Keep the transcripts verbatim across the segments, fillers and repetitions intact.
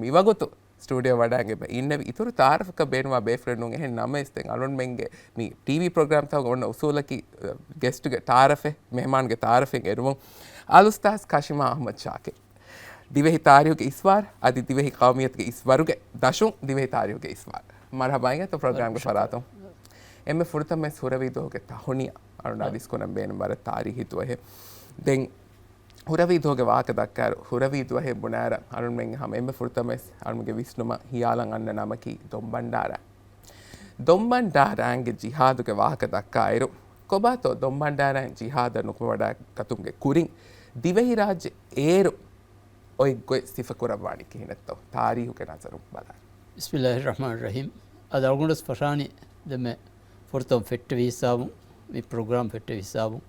މިވަގުތު ސްޓޫޑިއޯ ވަޑައިގެން އިންނެވި އިތުރު ތާރަފަކަށް ބޭނުންވާ ބޭފުޅެއް ނޫން. އެހެން ނަމަވެސް ދެން އަޅުންމެންގެ މި ޓީވީ ޕްރޮގްރާމްތަކުގަ އޮންނަ އުސޫލަކީ، އަ، ގެސްޓްގެ ތާރަފެއް، މެހެމާންގެ ތާރަފެއް އެރުވުން. އަލްއުސްތާޛް ކަޝިމާ އަޙްމަދު ޝާކިރު. ދިވެހި ތާރީހުގެ އިސްވާރު، އަދި ދިވެހި ޤައުމިއްޔަތުގެ އިސް ވަރުގެ ދަށުން ދިވެހި ތާރީހުގެ އިސްވާރު. މަރުޙަބާ އިނގޭތޯ ޕްރޮގްރާމްގެ ޝުކުރިއްޔާ. ފަރާތުން. އެންމެ ފުރަތަމަވެސް ހުރަވީ ދުވަހުގެ ތަހުނިޔާ އަޅުން އާ. އަދިސް ކުރަން ބޭނުން ވަރަށް ތާރީހީ ދުވަހެއް. ދެން ހުރަވީ ދުވަހުގެ ވާހަކަ ދައްކާއިރު، ހުރަވީ ދުވަހެއް ބުނާއިރަށް އަޅުންމެން ހަމަ އެންމެ ފުރަތަމަވެސް އަޅުންގެ ވިސްނުމަށް ހިޔާލަށް އަންނަ ނަމަކީ ދޮންބަންޑާރަ. ދޮންބަންޑާރައިންގެ ޖިހާދުގެ ވާހަކަ ދައްކާއިރު، ކޮބާތޯ ދޮންބަންޑާރައިން ޖިހާދަށް ނުކުމެވަޑައި ގަތުމުގެ ކުރިން ދިވެހިރާއްޖެ އޭރު އޮތް ގޮތް ސިފަކުރައްވާނީ ކިހިނެއްތޯ؟ ތާރީހުގެ ނަޒަރުން ބަލާ. ބިސްމިއްލާހިއްރަޙްމާނިއްރަޙީމް. އަދި އަޅުގަނޑުވެސް ފަށާނީ ދެންމެ ފުރަތަމަ ފެއްޓެވި ހިސާބުން، މި ޕްރޮގްރާމް ފެއްޓެވި ހިސާބުން،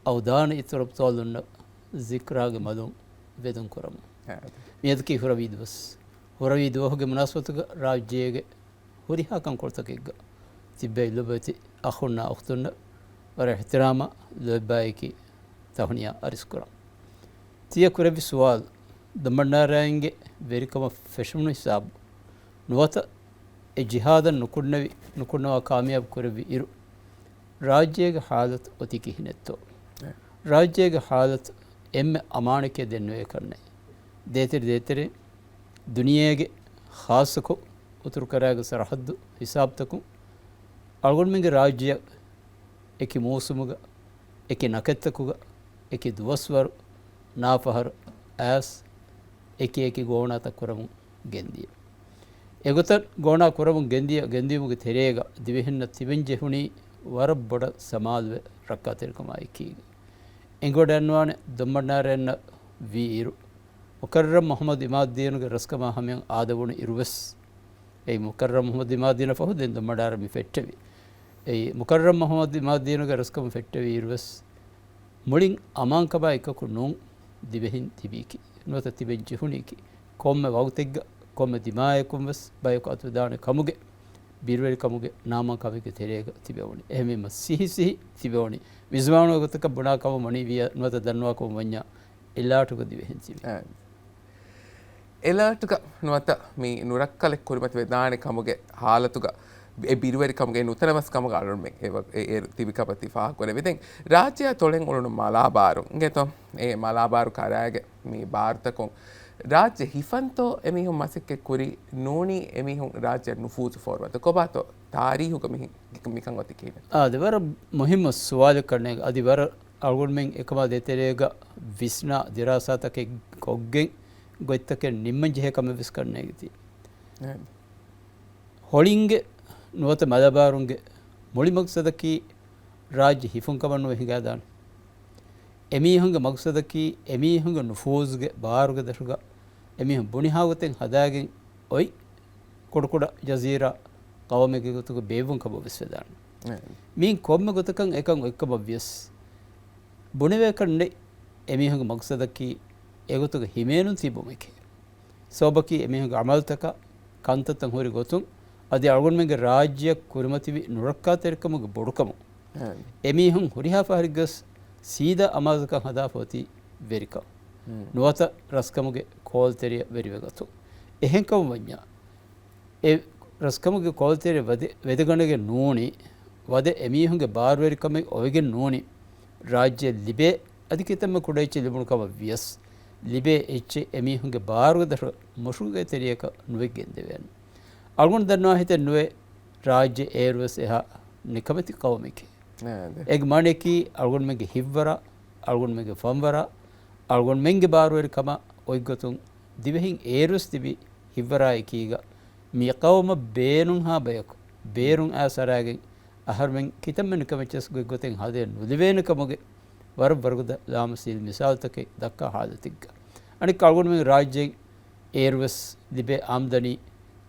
އައުދާން އިތުރު އަބްޠާލުންނަށް ޒިކްރާގެ މަލުން ވެދުން ކުރަމުން. އާ. މިއަދަކީ ހުރަވީ ދުވަސް. ހުރަވީ ދުވަހުގެ މުނާސަބަތުގަ ރާއްޖޭގެ ހުރިހާ ކަންކޮޅުތަކެއްގަ ތިއްބެވި ލޮބުވެތި އަޚުންނާ އުޚްތުންނަށް ވަރަށް އިޙްތިރާމާ ލޯތްބާއެކީ ތަހުނިޔާ އަރިސްކުރަން. ތިޔަ ކުރެއްވި ސުވާލު، ދޮންބަންޑާރައިންގެ ވެރިކަމަށް ފެށުމުން ހިސާބު ނުވަތަ އެ ޖިހާދަށް ނުކުންނެވި، ނުކުންނަވާ ކާމިޔާބު ކުރެއްވި އިރު، ރާއްޖޭގެ ޙާލަތު އޮތީ ކިހިނެއްތޯ؟ އެ. ރާއްޖޭގެ ޙާލަތު އެންމެ އަމާނެކޭ ދެންނެވޭ ކަންނޭ. ދޭތެރެ ދޭތެރެ ދުނިޔޭގެ ޚާއްޞަކޮށް އުތުރުކަރައިގެ ސަރަޙައްދު ހިސާބުތަކުން އަޅުގަނޑުމެންގެ ރާއްޖެއަށް އެކި މޫސުމުގަ، އެކި ނަކަތްތަކުގަ، އެކި ދުވަސްވަރު ނާފަހަރު އައިސް އެކި އެކި ގޯނާތައް ކުރަމުން ގެންދިޔަ. އެގޮތަށް ގޯނާ ކުރަމުން ގެންދިޔަ ގެންދިޔުމުގެ ތެރޭގަ ދިވެހިންނަށް ތިބެން ޖެހުނީ ވަރަށް ބޮޑަށް ސަމާލުވެ ރައްކާތެރިކަމާ އެކީގަ. އެނގިވަޑައިގަންނަވާނެ ދޮންބަންޑާރައިންނަށް ވީ އިރު، މުކައްރަމް މުޙައްމަދު އިމާދުއްދީނުގެ ރަސްކަމާ ހަމަޔަށް އާދަވުނު އިރުވެސް، އެއީ މުކައްރަމް މުޙައްމަދު އިމާދުއްދީނަށް ފަހު ދެން ދޮންބަންޑާރަ މި ފެއްޓެވި. އެއީ މުކައްރަމް މުޙައްމަދު އިމާދުއްދީނުގެ ރަސްކަމުން ފެއްޓެވި އިރުވެސް، މުޅިން އަމާންކަމާ އެކަކު ނޫން ދިވެހިން ތިބީކީ، ނުވަތަ ތިބެން ޖެހުނީކީ. ކޮންމެ ވަގުތެއްގަ، ކޮންމެ ދިމާޔަކުން ވެސް ބަޔަކު އަތުވެދާނެ ކަމުގެ، ބިރުވެރިކަމުގެ ނާމާންކަމެއްގެ ތެރޭގަ ތިބެވުނީ. އެހެންވީމަ ސިހި ސިހި ތިބެވުނީ. މިޒުވާނުގެ ގޮތަކަށް ބުނާ ކަމަށް ވަނީ ވިޔަ ނުވަތަ ދަންނަވާ ކަމަށް ވަންޏާ އެލާޓުގަ ދިވެހިން ތިބި. އެ. އެލާޓުގަ ނުވަތަ މި ނުރައްކަލެއް ކުރިމަތިވެދާނެ ކަމުގެ ހާލަތުގަ، އެ ބިރުވެރިކަމުގެ ނުތަނަވަސް ކަމުގަ އަޅުންމެން އެ ވަ-، އެ އޭރު ތިބި ކަމަށް ތި ފާހަގަކުރެއްވި. ދެން ރާއްޖެއާ ތޮޅެން އުޅުނު މަލާބާރު އިނގޭތޯ؟ އެ މަލާބާރު ކަރާގެ މި ބާރުތަކުން ރާއްޖެ ހިފަންތޯ އެމީހުން މަސައްކަތް ކުރީ؟ ނޫނީ އެމީހުން ރާއްޖެ ނުފޫޒު ފޯރުވަންތޯ؟ ކޮބާތޯ ތާރީހުގަ މި، މިކަން އޮތީ ކިހިނެއް؟ އާދެ، ވަރަށް މުހިއްމު ސުވާލެއް ކަންނޭނގެ. އަދި ވަރަށް އަޅުގަނޑުމެން އެކަމާ ދޭތެރޭގަ ވިސްނާ ދިރާސާތަކެއް ކޮށްގެން ގޮތްތަކެއް ނިންމަން ޖެހޭ ކަމެއް ވެސް ކަންނޭނގެތީ. އެހެން. ހޮޅިންގެ ނުވަތަ މަލަބާރުންގެ މުޅި މަގްސަދަކީ ރާއްޖެ ހިފުން ކަމަށް ނުވެ ހިނގާދާނެ. އެމީހުންގެ މަގްސަދަކީ އެމީހުންގެ ނުފޫޒުގެ ބާރުގެ ދަށުގަ އެމީހުން ބުނިހާ ގޮތެއް ހަދާގެން އޮތް ކުޑަކުޑަ ޖަޒީރާ ޤައުމެއްގެ ގޮތުގަ ބޭއްވުން ކަމަށް ވެސް ވެދާނެ. އެ. މީން ކޮންމެ ގޮތަކަށް އެކަން އޮތްކަމަށް ވިޔަސް، ބުނެވޭކަށް ނެތް އެމީހުންގެ މަގްސަދަކީ އެގޮތުގަ ހިމޭނުން ތިބުމެކޭ. ސަބަބަކީ އެމީހުންގެ ޢަމަލުތަކާ ކަންތައްތައް ހުރި ގޮތުން، އަދި އަޅުގަނޑުމެންގެ ރާއްޖެއަށް ކުރިމަތިވި ނުރައްކާތެރިކަމުގެ ބޮޑުކަމުން، އެ. އެމީހުން ހުރިހާ ފަހަރެއްގަސް ސީދާ އަމާޒަކަށް ހަދާފަ އޮތީ ވެރިކަން. ނުވަތަ ރަސްކަމުގެ ކޯލްތެރިޔަށް ވެރިވެގަތުން. އެހެންކަމުން ވަންޏާ، އެ ރަސްކަމުގެ ކޯލްތެރި ވެދެ-، ވެދެގަނެގެން ނޫނީ، ވަދެ އެމީހުންގެ ބާރުވެރިކަމެއް އޮވެގެން ނޫނީ، ރާއްޖެ ލިބޭ އަދި ކިތަންމެ ކުޑަ އެއްޗެއް ލިބުނު ކަމަށް ވިޔަސް، ލިބޭ އެއްޗެއް އެމީހުންގެ ބާރުގެ ދަށު މުށުގެ ތެރެއަކަށް ނުވެ ގެންދެވޭނެ. އަޅުގަނޑު ދަންނަވާ ހިތެއް ނުވޭ، ރާއްޖެ އޭރުވެސް އެހާ ނިކަމެތި ޤައުމެކޭ. އެގެ މާނަޔަކީ އަޅުގަނޑުމެންގެ ހިތްވަރާ، އަޅުގަނޑުމެންގެ ފަންވަރާ، އަޅުގަނޑުމެންގެ ބާރުވެރިކަމާ އޮތްގޮތުން ދިވެހިން އޭރުވެސް ތިބި ހިތްވަރާއެކީގަ މި ޤައުމަށް ބޭނުންހާ ބަޔަކު ބޭރުން އައިސް އަރާގެން އަހަރުމެން ކިތަންމެ ނިކަމެއްޗަސް ގޮތްގޮތެއް ހަދައެއް ނުލިބޭނެ ކަމުގެ ވަރަށް ވަރުގަދަ ލާމަސީލް މިސާލުތަކެއް ދައްކާ ހާލަތެއްގަ. އަނެއްކާ އަޅުގަނޑުމެން ރާއްޖޭން އޭރުވެސް ލިބޭ އާމްދަނީ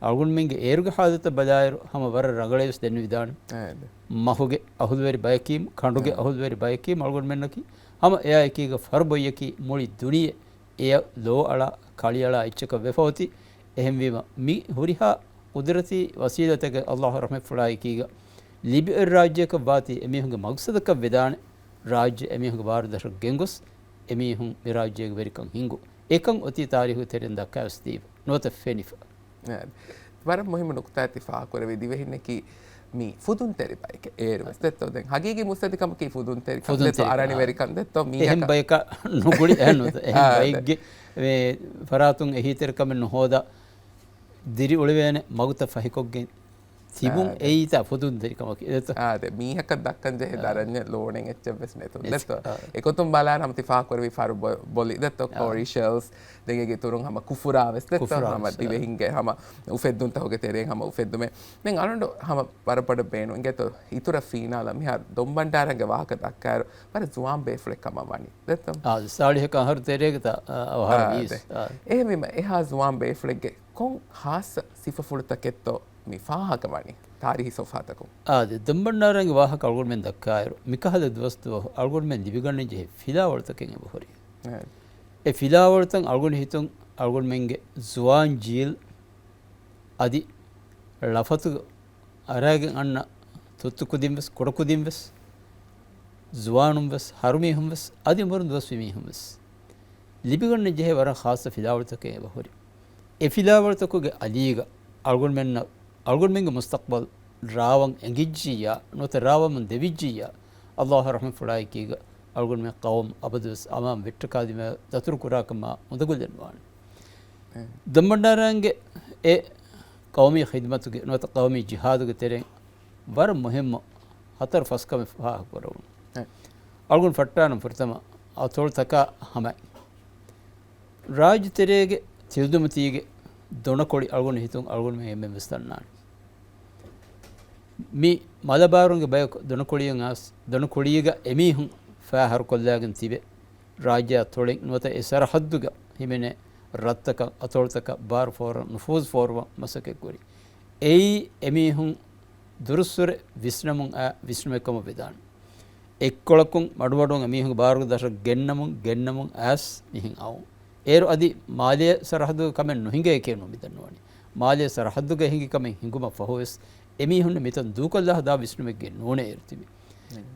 އަޅުގަނޑުމެންގެ އޭރުގެ ހާލަތަށް ބަލާއިރު ހަމަ ވަރަށް ރަނގަޅޭވެސް ދެންނެވިދާނެ. އާދެ. މަހުގެ އަހުލުވެރި ބަޔަކީމު، ކަނޑުގެ އާ. އަހުލުވެރި ބަޔަކީމު އަޅުގަނޑުމެންނަކީ ހަމަ އެއާ އެކީގަ ފަރުބޮއްޔަކީ މުޅި ދުނިޔެ އެޔަށް ލޯ އަޅާ، ކަޅިއަޅާ އެއްޗަކަށް ވެފަ އޮތީ. އެހެންވީމަ، މި ހުރިހާ ޤުދުރަތީ ވަސީލަތެއްގެ ﷲ ރަޙްމަތްފުޅާއެކީގަ ލިބިއޮތް ރާއްޖެއަކަށް ވާތީ އެމީހުންގެ މަގްސަދަކަށް ވެދާނެ. ރާއްޖެ އެމީހުންގެ ބާރުދަށަށް ގެންގޮސް، އެމީހުން މި ރާއްޖޭގެ ވެރިކަން ހިންގު. އެކަން އޮތީ ތާރީހު ތެރެއިން ދައްކާވެސް ދީފަ ނުވަތަ ފެނިފަ. އާ، ވަރަށް މުހިއްމު ނުކުތާއެއް ތި ފާހަގަކުރެއްވީ. ދިވެހިންނަކީ މީ ފުދުންތެރި ބައެކޭ. އޭރުވެސް ދެއްތޯ؟ ދެން ހަގީގީ މުއްސަދިކަމަކީ ފުދުންތެރިކަން ދެއްތޯ؟ ފުދުންތެރިކަން. އަރަނިވެރިކަން ދެއްތޯ؟ މީހަކަށް އެހެން ބަޔަކަށް ނުގުޅި އެހެން ނުވަތަ އެހެން އާ، ދެ. ބައެއްގެ މި ފަރާތުން އެހީތެރިކަމެއް ނުހޯދާ ދިރިއުޅެވޭނެ މަގުތައް ފަހިކޮށްގެން ތިބުން އާ، ދެ. އެއީތާ ފުދުންތެރިކަމަކީ ދެއްތޯ؟ އާ، ދެ. މީހަކަށް ދައްކަން ޖެހޭ އާ. ދަރަންޏެއް ލޯނެއް އެއްޗެއްވެސް ނެތުން އެސް-، ދެއްތޯ؟ އާ. އެގޮތުން ބަލާނަމަ ތި ފާހަގަކުރެއްވީ ފަރު ބޮ-، ބޮލި ދެއްތޯ؟ އާ. ކޯރީ ޝެލްސް، ދެން އޭގެ އިތުރުން ހަމަ ކުފުރާވެސް ދެއްތޯ؟ ކުފުރާވެސް، ހަމަ އާ. ދިވެހިންގެ ހަމަ އުފެއްދުންތަކުގެ ތެރެއިން ހަމަ އުފެއްދުމެއް. ދެން އަޅުގަނޑު ހަމަ ވަރަށް ބޮޑަށް ބޭނުން އިނގޭތޯ އިތުރަށް ފީނާލަށް މިހާރު ދޮންބަންޑާރަންގެ ވާހަކަ ދައްކާއިރު ވަރަށް ޒުވާން ބޭފުޅެއް ކަމަށް ވަނީ ދެއްތޯ؟ އާ، ސާޅީހަކަށް އަހަރު ތެރޭގަތާ، އާ، އަވަހަރަށް އާ، ވީސް. ދެ. އާ. އެހެންވީމަ އެހާ ޒުވާން ބޭފުޅެއްގެ ކޮން ޚާއްޞަ ސިފަފުޅުތަކެއްތޯ މި ފާހަގަވަނީ ތާރީހީ ސޮފްހާތަކުން؟ އާދެ، ދޮންބަންޑާރަންގެ ވާހަކަ އަޅުގަނޑުމެން ދައްކާއިރު، މިކަހަލަ ދުވަސް ދުވަހު އަޅުގަނޑުމެން ލިބިގަންނަން ޖެހޭ ފިލާވަޅުތަކެއް އެބަހުރި. އެ ފިލާވަޅުތައް އަޅުގަނޑު ހިތުން އަޅުގަނޑުމެންގެ ޒުވާން ޖީލް އަދި ޅަފަތު އަރާގެން އަންނަ ތުއްތު ކުދިން ވެސް، ކުޑަ ކުދިން ވެސް، ޒުވާނުން ވެސް، ހަރުމީހުން ވެސް، އަދި އުމުރުން ދުވަސްވި މީހުން ވެސް ލިބިގަންނަން ޖެހޭ ވަރަށް ޚާއްޞަ ފިލާވަޅުތަކެއް އެބަހުރި. އެ ފިލާވަޅުތަކުގެ އަލީގަ އަޅުގަނޑުމެންނަށް އަޅުގަނޑުމެންގެ މުސްތަޤްބަލް ރާވަން އެނގިއްޖިއްޔާ ނުވަތަ ރާވަމުން ދެވިއްޖިއްޔާ، ﷲ ރަޙްމަތްފުޅާއެކީގަ އަޅުގަނޑުމެން ޤައުމު އަބަދުވެސް އަމާން ވެއްޓަކާދިމާ ދަތުރު ކުރާކަމާ އުނދަގުލެއް ނުވާނެ. އެ. ދޮންބަންޑާރަންގެ އެ ޤައުމީ ޚިދުމަތުގެ ނުވަތަ ޤައުމީ ޖިހާދުގެ ތެރެއިން ވަރަށް މުހިއްމު ހަތަރު ފަސް ކަމެއް ފާހަގަކުރެވުނު. އެ. އަޅުގަނޑު ފައްޓާނަން ފުރަތަމަ އަތޮޅުތަކާ ހަމައިން. ރާއްޖެތެރޭގެ ތިލުދުމަތީގެ ދޮނަކޮޅި އަޅުގަނޑު ހިތުން އަޅުގަނޑުމެން އެންމެން ވެސް ދަންނާނެ. މި މަލަބާރުންގެ ބަޔަކު ދޮނަކޮޅިއަށް އައިސް، ދޮނަކޮޅީގަ އެމީހުން ފާހަރުކޮށްލާގެން ތިބެ، ރާއްޖެއާ އަތޮޅެއް ނުވަތަ އެ ސަރަހައްދުގަ ހިމެނޭ ރަށްތަކަށް، އަތޮޅުތަކަށް ބާރު ފޯރަން، ނުފޫޒު ފޯރުވަން މަސައްކަތް ކުރި. އެއީ އެމީހުން ދުރުއްސުރެ ވިސްނަމުން އައި ވިސްނުމެއް ކަމަށް ވެދާނެ. އެއްކޮޅަކުން މަޑުމަޑުން އެމީހުންގެ ބާރުގެ ދަށަށް ގެންނަމުން، ގެންނަމުން އައިސް މިހެން އައުން. އޭރު އަދި މާލޭ ސަރަހައްދުގެ ކަމެއް ނުހިނގޭކޭ ނޫން މިދަންނަވަނީ. މާލޭ ސަރަހައްދުގަ ހިނގި ކަމެއް ހިނގުމަށް ފަހުވެސް އެމީހުންނަށް މިތަން ދޫކޮށްލާ ހަދާ ވިސްނުމެއްގެ ނޫނޭ އޭރު ތިބި.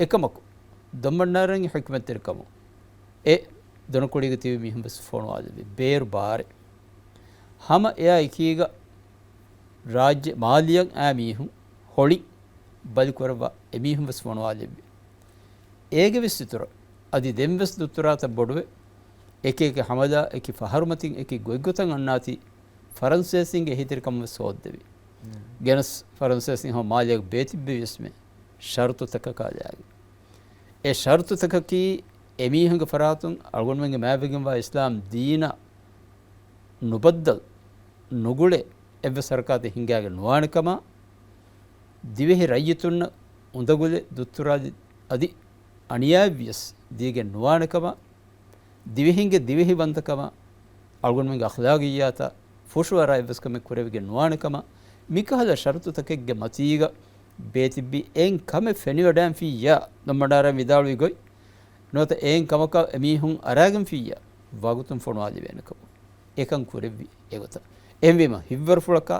އެކަމަކު، ދޮންބަންޑާރަންގެ ޙިކްމަތްތެރިކަމުން އެ ދޮނަކޮޅީގަ ތިބި މީހުން ވެސް ފޮނުވާލެއްވި ބޭރު ބާރެއް. ހަމަ އެއާ އެކީގަ ރާއްޖެ މާލިޔަށް އައި މީހުން ހޮޅި ބަލިކުރައްވާ އެމީހުން ވެސް ފޮނުވާލެއްވި. އޭގެ ވެސް އިތުރަށް އަދި ދެން ވެސް ދުއްތުރާތައް ބޮޑުވެ، އެކި އެކި ހަމަލާ، އެކި ފަހަރުމަތިން، އެކި ގޮތްގޮތަށް އަންނާތީ ފަރަންސޭސީންގެ އެހީތެރިކަމުން ވެސް ހޯއްދެވި. ގެނަސް ފަރަންސޭސީން ހަމަ މާލޭގަ ބޭތިއްބެވިޔަސްމެ ޝަރުތުތަކަކާ ލާގެ. އެ ޝަރުތުތަކަކީ އެމީހުންގެ ފަރާތުން އަޅުގަނޑުމެންގެ މާތްވެގެންވާ އިސްލާމް ދީނަށް ނުބައްދަލު ނުގުޅޭ އެއްވެސް ހަރަކާތެއް ހިނގާގެން ނުވާނެ ކަމަށް، ދިވެހި ރައްޔިތުންނަށް އުނދަގުލެއް ދުއްތުރާލި އަދި އަނިޔާއެއްވިޔަސް ދީގެން ނުވާނެ ކަމަށް، ދިވެހިންގެ ދިވެހިވަންތަކަމަށް އަޅުގަނޑުމެންގެ އަޚްލާގިއްޔާތަށް ފުށުއަރާ އެއްވެސް ކަމެއް ކުރެވިގެން ނުވާނެ ކަމަށް، މިކަހަލަ ޝަރުތުތަކެއްގެ މަތީގަ ބޭތިއްބި އެއިން ކަމެއް ފެނިވަޑައިންފިއްޔާ، ދޮންބަންޑާރަން ވިދާޅުވި ގޮތް ނުވަތަ އެއިން ކަމަކަށް އެމީހުން އަރާގެންފިއްޔާ، ވަގުތުން ފޮނުވާލެވޭނެ ކަމަށް. އެކަން ކުރެއްވި އެގޮތަށް. އެހެންވީމަ، ހިތްވަރުފުޅަކާ،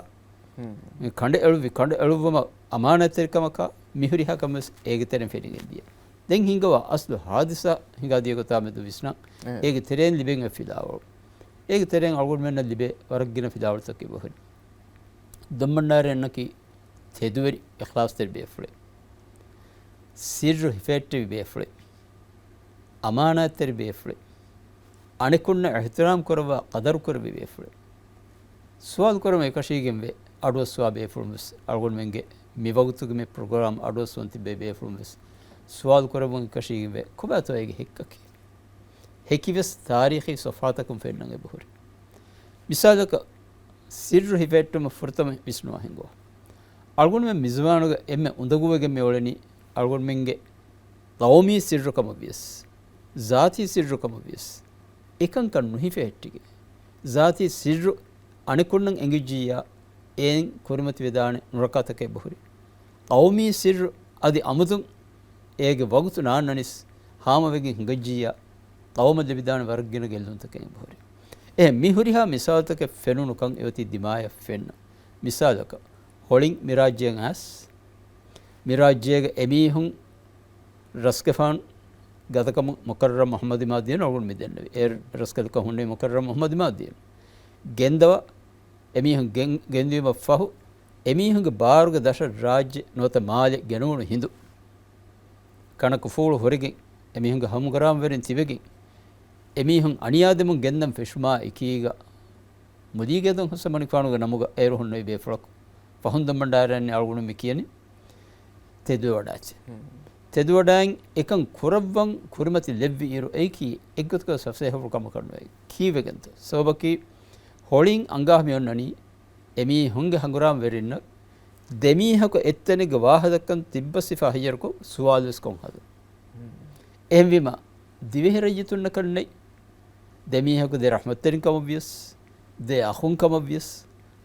މި ކަނޑައެޅުއްވި ކަނޑައެޅުއްވުމަށް އަމާނާތްތެރިކަމަކާ، މިހުރިހާ ކަމެއް ވެސް އޭގެ ތެރެއިން ފެނިގެން ދިޔަ. ދެން ހިނގަވާ އަސްލު ހާދިސާ ހިނގާ ދިޔަ ގޮތާ މެދު ވިސްނާ، އެ. އޭގެ ތެރެއިން ލިބެން އޮތް ފިލާވަޅު. އޭގެ ތެރެއިން އަޅުގަނޑުމެންނަށް ލިބޭ ވަރަށް ގިނަ ފިލާވަޅުތަކެއް އެބަހުރި. ދޮންބަންޑާރަ އަންނަކީ ތެދުވެރި އިޚްލާޞްތެރި ބޭފުޅެއް. ސިއްރު ހިފެހެއްޓެވި ބޭފުޅެއް. އަމާނާތްތެރި ބޭފުޅެއް. އަނެކުންނަށް އިޙްތިރާމް ކުރައްވާ ޤަދަރު ކުރެއްވި ބޭފުޅެއް. ސުވާލު ކުރަމުން އެކަށީގެންވެ އަޑުއައްސުވާ ބޭފުޅުން ވެސް އަޅުގަނޑުމެންގެ މި ވަގުތުގެ މި ޕްރޮގްރާމް އަޑުއައްސުވަން ތިއްބެވި ބޭފުޅުން ވެސް ސުވާލު ކުރަމުން އެކަށީގެންވެ ކޮބާތޯ އޭގެ ހެއްކަކީ؟ ހެކިވެސް ތާރީޚީ ސޮފްޙާތަކުން ފެންނަން އެބަހުރި. މިސާލަކަށް، ސިއްރު ހިފެހެއްޓުމަށް ފުރަތަމަ ވިސްނުވާ ހިނގުވާ. އަޅުގަނޑުމެން މިޒުވާނުގަ އެންމެ އުނދަގޫވެގެން މިއުޅެނީ އަޅުގަނޑުމެންގެ ޤައުމީ ސިއްރު ކަމަށްވިޔަސް، ޒާތީ ސިއްރު ކަމަށްވިޔަސް، އެކަންކަން ނުހިފެހެއްޓިގެން. ޒާތީ ސިއްރު އަނެކުންނަށް އެނގިއްޖިއްޔާ، އެއިން ކުރިމަތިވެދާނެ ނުރައްކާތަކެއް އެބަހުރި. ޤައުމީ ސިއްރު އަދި އަމުދުން އޭގެ ވަގުތު ނާންނަނިސް ހާމަވެގެން ހިނގައްޖިއްޔާ، ޤައުމަށް ލިބިދާނެ ވަރަށް ގިނަ ގެއްލުންތަކެއް އެބަހުރި. އެހެން މި ހުރިހާ މިސާލުތަކެއް ފެނުނުކަން އެއޮތީ ދިމާޔަށް ފެންނަ. މިސާލަކަށް، ހޮޅިން މިރާއްޖޭން އައިސް، މިރާއްޖޭގެ އެމީހުން ރަސްގެފާނު ގަދަކަމުން މުކައްރަމް މުޙައްމަދު އިމާދީނު އަޅުގަނޑު މި ދެންނެވި. އޭރު ރަސްކަލަކަށް ހުންނެވި މުކައްރަމް މުޙައްމަދު އިމާދީނު. ގެންދަވާ އެމީހުން ގެން-، ގެންދިޔުމަށް ފަހު، އެމީހުންގެ ބާރުގެ ދަށަށް ރާއްޖެ ނުވަތަ މާލެ ގެނުވުނު ހިނދު، ކަނަކު ފޫޅު ހުރެގެން، އެމީހުންގެ ހަމުގަރާމަ ވެރިން ތިބެގެން، އެމީހުން އަނިޔާދެމުން ގެންދަން ފެށުމާ އެކީގަ، މުދީގޭ ދޮންހަސަ މަނިކުފާނުގެ ނަމުގަ އޭރު ހުންނެވި ބޭފުޅަކު ފަހުން ދޮންބަންޑާރައިން އަޅުގަނޑު މި ކިޔަނީ ތެދުވެވަޑާއްޗޭ. ހުން. ތެދުވަޑާއިން އެކަން ކުރައްވަން ކުރިމަތި ލެއްވި އިރު އެއީކީ އެއްގޮތަކަށް ސަފްސޭހަފުޅު ކަމަކަށް ނުވޭ. ކީއްވެގެންތޯ؟ ސަބަބަކީ ހޮޅިން އަނގާ މި އޮންނަނީ އެމީހުންގެ ހަނގުރާމަ ވެރިންނަށް ދެމީހަކު އެއްތަނެއްގެ ވާހަކަދައްކަން ތިއްބަސް ހިފާ ހައްޔަރުކޮށް ސުވާލުވެސް ކޮށް ހަދުން. ހުން. އެހެންވީމަ، ދިވެހި ރައްޔިތުންނަކަށް ނެތް. ދެމީހަކު ދެ ރަޙްމަތްތެރިން ކަމަށް ވިޔަސް، ދެ އަޚުން ކަމަށް ވިޔަސް،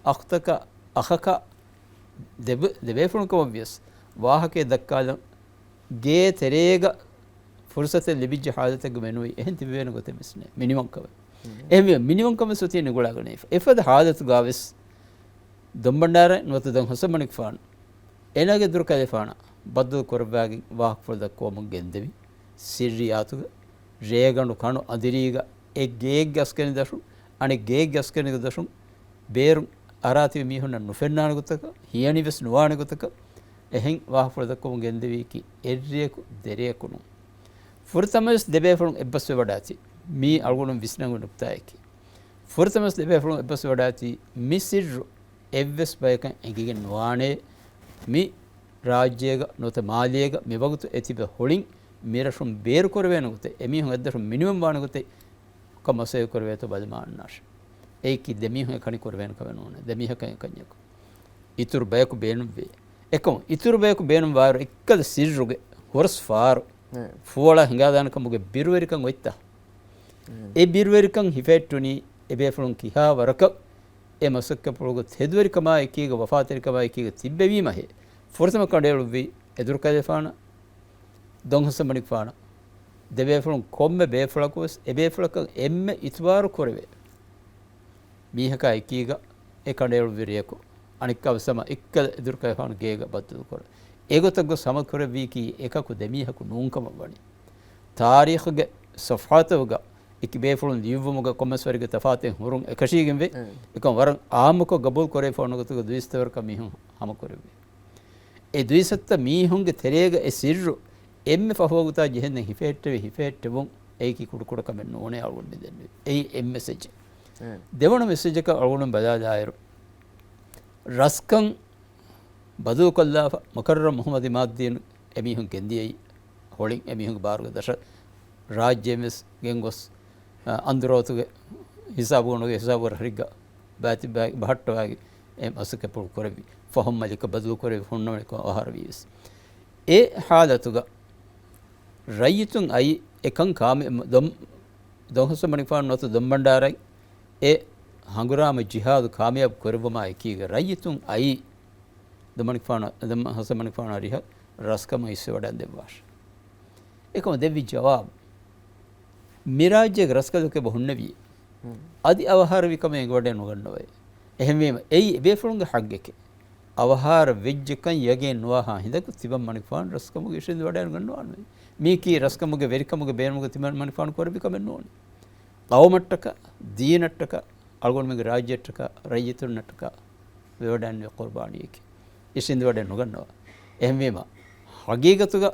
އަޚްތަކަށް، އަޚަކަށް ދެބޭ-، ދެބޭފުޅުން ކަމަށް ވިޔަސް، ވާހަކައެއް ދައްކާލަން ގޭ ތެރޭގަ ފުރުސަތެއް ލިބިއްޖެ ހާލަތެއްގަ މެނުވީ. އެހެން ތިބެވޭނެ ގޮތެއް ވެސް ނެތް. މިނިވަންކަމެއް. ހުން. އެހެންވެ، މިނިވަންކަމެއް ސޮތީ ނިގުޅާގަނެވިފަ. އެފަދަ ހާލަތުގަ ވެސް ދޮންބަންޑާރަ ނުވަތަ ދޮން ހަސަން މަނިކުފާނު އޭނާގެ ދުރުކަލޭފާނަށް ބައްދަލު ކުރައްވާގެން ވާހަކަފުޅު ދައްކަވަމުން ގެންދެވި. ސިއްރިއްޔާތުގަ ރޭގަނޑު ކަނު އަނދިރީގަ އެއް ގެއެއްގެ އަސްކަނި ދަށުން އަނެއް ގެއެއްގެ އަސްކަނިގެ ދަށުން ބޭރުން އަރާތިބި މީހުންނަށް ނުފެންނާނެ ގޮތަކަށް، ހިޔަނިވެސް ނުވާނެ ގޮތަކަށް އެހެން ވާހަކަފުޅު ދައްކަވަމުން ގެންދެވީކީ އެއްރެއަކު ދެރެއަކު ނޫން. ފުރަތަމަވެސް ދެބޭފުޅުން އެއްބަސްވެވަޑާތީ މީ އަޅުގަނޑު ވިސްނަން ނުކުތާއެކޭ. ފުރަތަމަވެސް ދެބޭފުޅުން އެއްބަސްވެވަޑާތީ މި ސިއްރު އެއްވެސް ބަޔަކަށް އެނގިގެން ނުވާނޭ. މި ރާއްޖޭގަ ނުވަތަ މާލޭގަ މިވަގުތު އެތިބެ ހޮޅިން މިރަށުން ބޭރުކުރެވޭނެ ގޮތެއް، އެމީހުން އެއްދަށުން މިނިވަން ވާނެ ގޮތެއް ކޮން މަސައްކަތް ކުރެވޭތޯ ބަލަމާ އަންނާށޭ. އެއީކީ ދެމީހުން އެކަނި ކުރެވޭނެ ކަމެއް ނޫނޭ. ދެމީހަކަށް އެކަންޏަކު އިތުރު ބަޔަކު ބޭނުންވޭ. އެކަމު އިތުރު ބަޔަކު ބޭނުން ވާއިރު އެއްކަލަ ސިއްރުގެ ހުރަސް ފާރު އެ. ފޫއަޅާ ހިނގާދާނެ ކަމުގެ ބިރުވެރިކަން އޮތްތާ؟ އެ. އެ ބިރުވެރިކަން ހިފެހެއްޓުނީ އެބޭފުޅުން ކިހާ ވަރަކަށް އެ މަސައްކަތްޕުޅުގެ ތެދުވެރިކަމާ އެކީގަ ވަފާތެރިކަމާ އެކީގަ ތިއްބެވީމަހޭ. ފުރަތަމަ ކަނޑައެޅުއްވީ އެދުރުކަލޭފާނަށް، ދޮންހަސަން މަނިކުފާނަށް. ދެބޭފުޅުން ކޮންމެ ބޭފުޅަކުވެސް އެބޭފުޅަކަށް އެންމެ އިތުބާރު ކުރެވޭ މީހަކާ އެކީގަ އެ ކަނޑައެޅުއްވި ރެޔަކު އަނެއްކާވެސް ހަމަ އެއްކަލަ އެދުރުކަލޭފާނު ގޭގަ ބައްދަލުކުރޭ. އެގޮތަށް ގޮސް ހަމަ ކުރެއްވީކީ އެކަކު ދެމީހަކު ނޫންކަމަށް ވަނީ. ތާރީޚުގެ ސޮފްޙާތަކުގަ އެކި ބޭފުޅުން ލިޔުއްވުމުގަ ކޮންމެސް ވަރެއްގެ ތަފާތެއް ހުރުން އެކަށީގެންވޭ. އެ. އެކަން ވަރަށް އާއްމުކޮށް ގަބޫލު ކުރެވިފަ އޮންނަ ގޮތުގަ ދުއިސައްތަ ވަރަކަށް މީހުން ހަމަކުރެއްވި. އެ ދުއިސައްތަ މީހުންގެ ތެރޭގަ އެ ސިއްރު އެންމެ ފަހު ވަގުތާ ޖެހެންދެން ހިފެހެއްޓެވި، ހިފެހެއްޓެވުން އެއީކީ ކުޑަކުޑަ ކަމެއް ނޫނޭ އަޅުގަނޑު މި ދެންނެވި. އެއީ އެއް މެސެޖެއް. އެ. ދެވަނަ މެސެޖަކަށް އަޅުގަނޑު ބަލާލާއިރު، ރަސްކަން ބަދަލުކޮށްލާފަ، މުކައްރަމް މުޙައްމަދު އިމާދުއްދީނު އެމީހުން ގެންދިޔައީ ހޮޅިން އެމީހުންގެ ބާރުގެ ދަށަށް ރާއްޖެއިން ވެސް ގެންގޮސް، އަ، އަނދުރޯތުގެ ހިސާބުގަނޑުގެ ހިސާބު ރަށްރެއްގަ ބައިތި-، ބައި-، ބަހައްޓަވާގެ އެ މަސައްކަތްޕުޅު ކުރެއްވި. ފަހުން މަލިކަށް ބަދަލު ކުރެއްވި ހުންނަވަނިކޮށް އަވަހާރަވީ ވެސް. އެ ހާލަތުގަ ރައްޔިތުން އައީ އެކަން ކާމި-، ދޮން-، ދޮންހަސަން މަނިކުފާނު ނުވަތަ ދޮންބަންޑާރައިން އެ ހަނގުރާމަ ޖިހާދު ކާމިޔާބު ކުރެއްވުމާ އެކީގަ ރައްޔިތުން އައީ ދޮންބަނޑު މަނިކުފާނު، ދޮންބަނޑު ހަސަން މަނިކުފާނާ ރިހަ ރަސްކަމުން އިސްވެވަޑައިގެން ދެއްވާށޭ. އެކަމަށް ދެއްވި ޖަވާބު، މި ރާއްޖޭގެ ރަސްކަލަކު އެބަ ހުންނެވިއޭ. ހުން. އަދި އަވަހާރަވި ކަމެއް އެނގިވަޑައެއް ނުގަންނަވައޭ. އެހެންވީމަ، އެއީ އެބޭފުޅުންގެ ޙައްޤެކޭ. އަވަހާރަ ވެއްޖެކަން ޔަގީން ނުވާހާ ހިނދަކު ތިމަން މަނިކުފާނު ރަސްކަމުގެ އިށީނދެވަޑައިގަންނަވާނެ. މީކީ ރަސްކަމުގެ ވެރިކަމުގެ ބޭނުމުގަ ތިމަން މަނިކުފާނު ކުރެއްވި ކަމެއް ނޫނޭ. ޤައުމަށްޓަކާ، ދީނަށްޓަކާ، އަޅުގަނޑުމެންގެ ރާއްޖެއަށްޓަކާ، ރައްޔިތުންނަށްޓަކާ ވެވަޑައިގެންނެވި ޤުރުބާނީއެކޭ. އިށީނދެވަޑައެއް ނުގަންނަވާ. އެހެންވީމަ، ޙަޤީޤަތުގަ